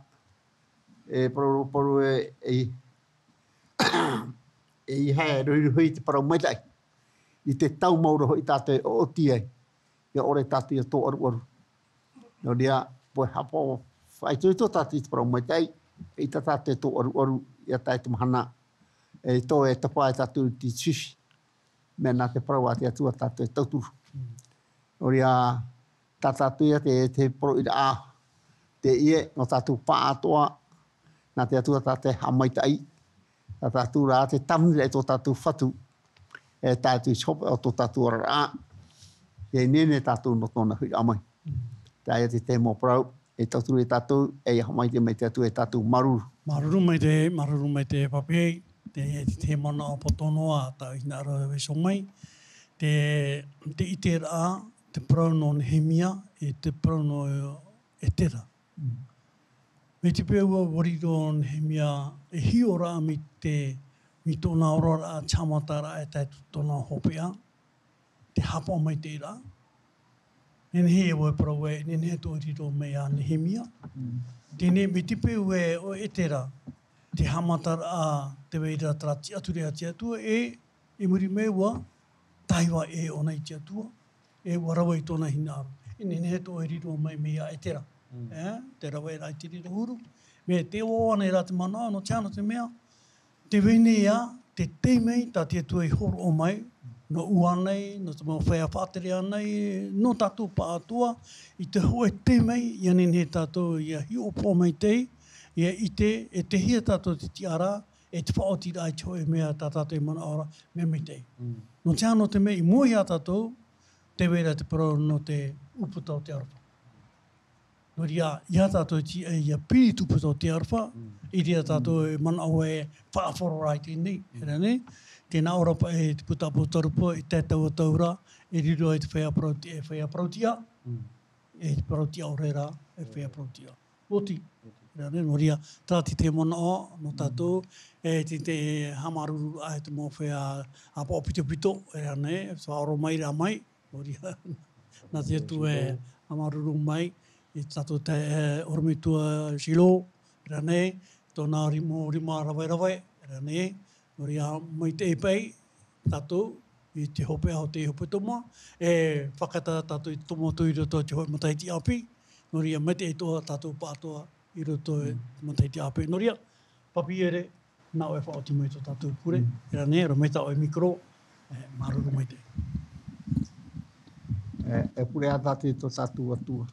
e parau ra ʻo Paulo ē, e, e ʻeiaha e rohirohi i te parau maitaʻi. I te tau mau ra hoʻi tātou e ʻoʻoti ai. ʻIa ʻore tātou ʻia tōʻaruʻaru. Nō reira, ʻua haʻapaʻo faʻaitoito tātou i te parau maitaʻi, ʻeita tātou e tōʻaruʻaru, ʻia tae te mahana, e tō e tapa e tātou i te tītī. Mea nā te parau a te Atua tātou e tauturu. Nō reira, tā tātou ia te, te poroʻi rā, te ie, nō tātou pāʻatoʻa, nā te Atua tā te haʻamaitaʻi, tā tātou rā te tāvini i tō tātou Fatu, e tātou i te hopeʻa o tō tātou oraraʻa, e nehenehe tātou nō tōna huiraʻa mai. Teie te tahi mau parau, e tauturu e tātou, e ia haʻamaitaʻi mai te Atua e tātou māuruuru. Māuruuru maitaʻi, māuruuru maitaʻi e Papi, te, te, te manaʻo poto noa, tā hinaʻaro e vaiiho mai, te, te ʻiteraʻa, te parau nō Nehemia, e te parau nō Etera. Mai te peu ua riro Nehemia, e hiʻo ra mai te, mai tōna oraraʻa, te haʻamataraʻa, e tae atu tōna hopeʻa, te haʻapaʻo mai te reira. Nehenehe e parau e, nehenehe tō riro mai a Nehemia. Teie nei, mai te peu e, ʻo Etera, te haʻamataraʻa, tē vai ra terā tiʻaturi a te Atua, e, i muri mai ua, taiva e ʻōna i te Atua, e ua rave i tōna hinaʻaro. E nehenehe tō riro mai, mai a Etera. E, te rave ra i te riro huru. Mea tē ʻoaʻoa nei ra te manaʻo, nō te aha, nō te mea, tē vai nei ā, te taime tā te Atua i hōroʻa mai, nō ʻua nei, nō te mau feiā faʻatere nei, nō tātou pāʻatoʻa, i te hōʻē taime, ʻia nehenehe tātou, ʻia hiʻopoʻa maitaʻi, ʻia ʻite, e tei hea tātou te tiʻaraʻa, e te faʻaotiraʻa i te hōʻē mea tā tātou e manaʻo ra, mea maitaʻi. Nō te aha, nō te mea i mua iā tātou, tē vai ra te parau nō te ʻūputa o te aroha. Nō reira, iā tātou te, e, ʻia piri te ʻūputa o te aroha, i reira tātou e manaʻo e faʻahoro ra i teie nei, e rā nei, tē nā ʻō ra paʻi te puta ʻāpōsetolo Paula, i te taua tau ra, e riro ai te feiā parau-, e feiā parau-tiʻa, e te parau-tiʻa ʻore ra, e feiā parau-tiʻa. Oti. E rā nei, nō reira, terā te, te manaʻo, nō tātou, e te, te haʻamāuruuru ai te mau feiā ʻāpoʻo pitopito, e rā nei, faʻaroʻo mai ra mai, nō reira, nā te Atua e haʻamāuruuru mai, i tātou te, e, ʻorometua Silo, e rā nei, tōna rima, rima raverave, e rā nei, nō reira, maitaʻi paʻi, tātou, i te hopeʻa o te hepetoma, e, fakaʻatā tātou i te tomo atu i roto i te hōʻē matahiti ʻāpī, nō reira, maitaʻi atoʻa tātou pāʻatoʻa i roto i te matahiti ʻāpī. Nō reira, Papi ʻere, nā ʻoe e faʻaoti mai tō tātou pure, e rā nei, ʻaore mai tā ʻoe mikoro, e, māuruuru maitaʻi. E, e pure ā tātou i tō tātou Atua.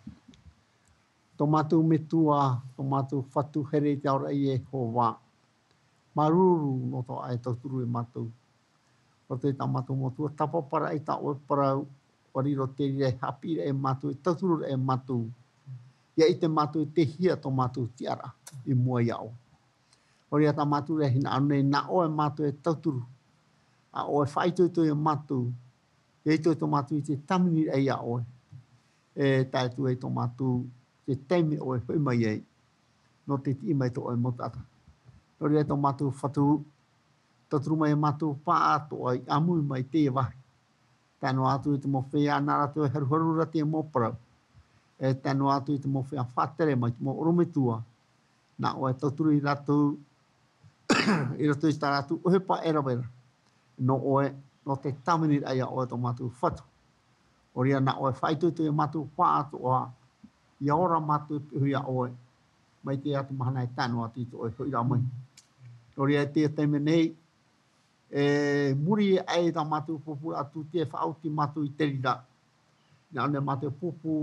Tō mātou Metua, tō mātou Fatu here i te ao ra ʻo Iehova. Māuruuru nō tō ʻoe tauturu ia mātou. ʻO te tā mātou mau tuatāpaparaʻa i tā ʻoe parau, ʻua riro te reira e haʻapiʻiraʻa ia mātou, e tauturu ra ia mātou. ʻIa ʻite mātou e tei hea tō mātou tiʻaraʻa i mua iā ʻoe. ʻO reira tā mātou e hinaʻaro nei, nā ʻoe mātou e tauturu. ʻA ʻoe e faʻaitoito ia mātou. ʻIa itoito mātou i te tāviniraʻa iā ʻoe. E tae atu ai tō mātou, te taime ʻoe e hoʻi mai ai. Nō te tiʻi mai tō ʻoe mau taʻata. Nō reira tō mātou Fatu, tauturu mai ia mātou pāʻatoʻa i ʻāmui mai i teie vāhi. Tae noa atu i te mau feiā nā rātou e haruharu ra i te mau parau. E tae noa atu i te mau feiā faʻatere mai te mau ʻorometua. Nā ʻoe e tauturu ia rātou, i roto i tā rātou ʻohipa e rave ra. Nō ʻoe, nō te tāviniraʻa iā ʻoe tō mātou Fatu. ʻO reira nā ʻoe e faʻaitoito ia mātou pāʻatoʻa, ʻia ora mātou e piʻi iā ʻoe, mai teie atu mahana e tae noa atu i tō ʻoe hoʻiraʻa mai. ʻO reira i teie taime nei, e muri aʻe i tā mātou pūpūraʻa tūtia e faʻaoti mātou i te reira. Nā ʻō nei mātou e pūpū,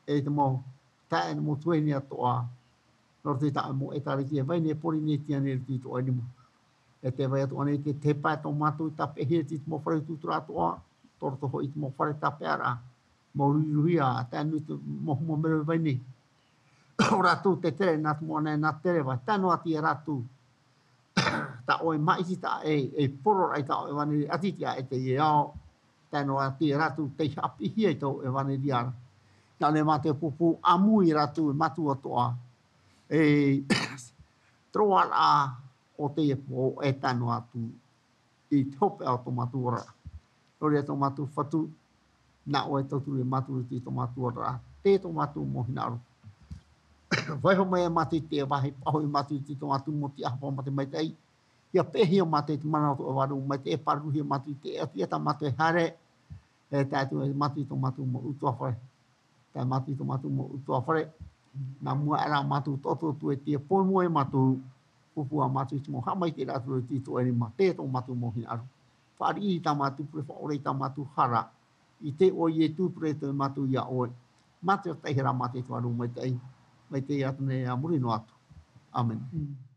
e te mau taeaʻe, mau tuahine atoʻa, nō roto i tā ʻoe mau ʻĒtārētia e vai nei, e Pōrīnetia nei, i roto i tō ʻoe rima. E tē vai atoʻa nei te, te pae tō mātou i tāpeʻahia i te mau fare utuuturaʻa atoʻa, tō roto hoʻi i te mau fare tāpeʻaraʻa, mau ruhiruhia, tae noa atu i te mau humu mero e vai nei. ʻO rātou te tere nā te moana e nā te reva, tae noa atu ia rātou. Tā ʻoe māʻititaʻa e, e poro ra i tā ʻoe ʻevanelia ʻati-ʻati-ʻa-ʻē i teie ao, tae noa atu ia rātou tei haʻapiʻihia i tō ʻevanelia ra. Nā ʻō nei mātou e pūpū ʻāmui ia rātou e mātou atoʻa. E, te roaraʻa o teie pō e tae noa atu i te hopeʻa o tō mātou oraraʻa. Nō reira tō mātou Fatu, nā ʻoe e tauturu ia mātou i tō mātou oraraʻa, tē tō mātou mau hinaʻaro. Vaiiho mai ia mātou i teie vāhi, pāhoʻi ia mātou i tō mātou mau tiʻahapa mā te maitaʻi. ʻIa peʻehia mātou i te mana o tō ʻoe Vārua Maitaʻi, e pāruruhia mātou i te ʻati, e tā mātou e haere, e tae atu ai mātou i tō mātou mau ʻutuāfare. Tae mātou i tō mātou mau ʻutuāfare. Nā mua aʻe rā mātou taʻoto atu e te pō i mua ia mātou. Pūpū ā mātou i te mau haʻamaitaʻiraʻa atu ra i tō ʻoe nima, teie tō mātou mau hinaʻaro. Fāriʻi i tā mātou pure, faʻaora i tā mātou hara. I te iʻoa o Ietu pure tō mātou iā ʻoe. Mā te taʻi hara, mā te Atua Maitaʻi. Mai teie atu nei ā muri noa atu. ʻĀmene.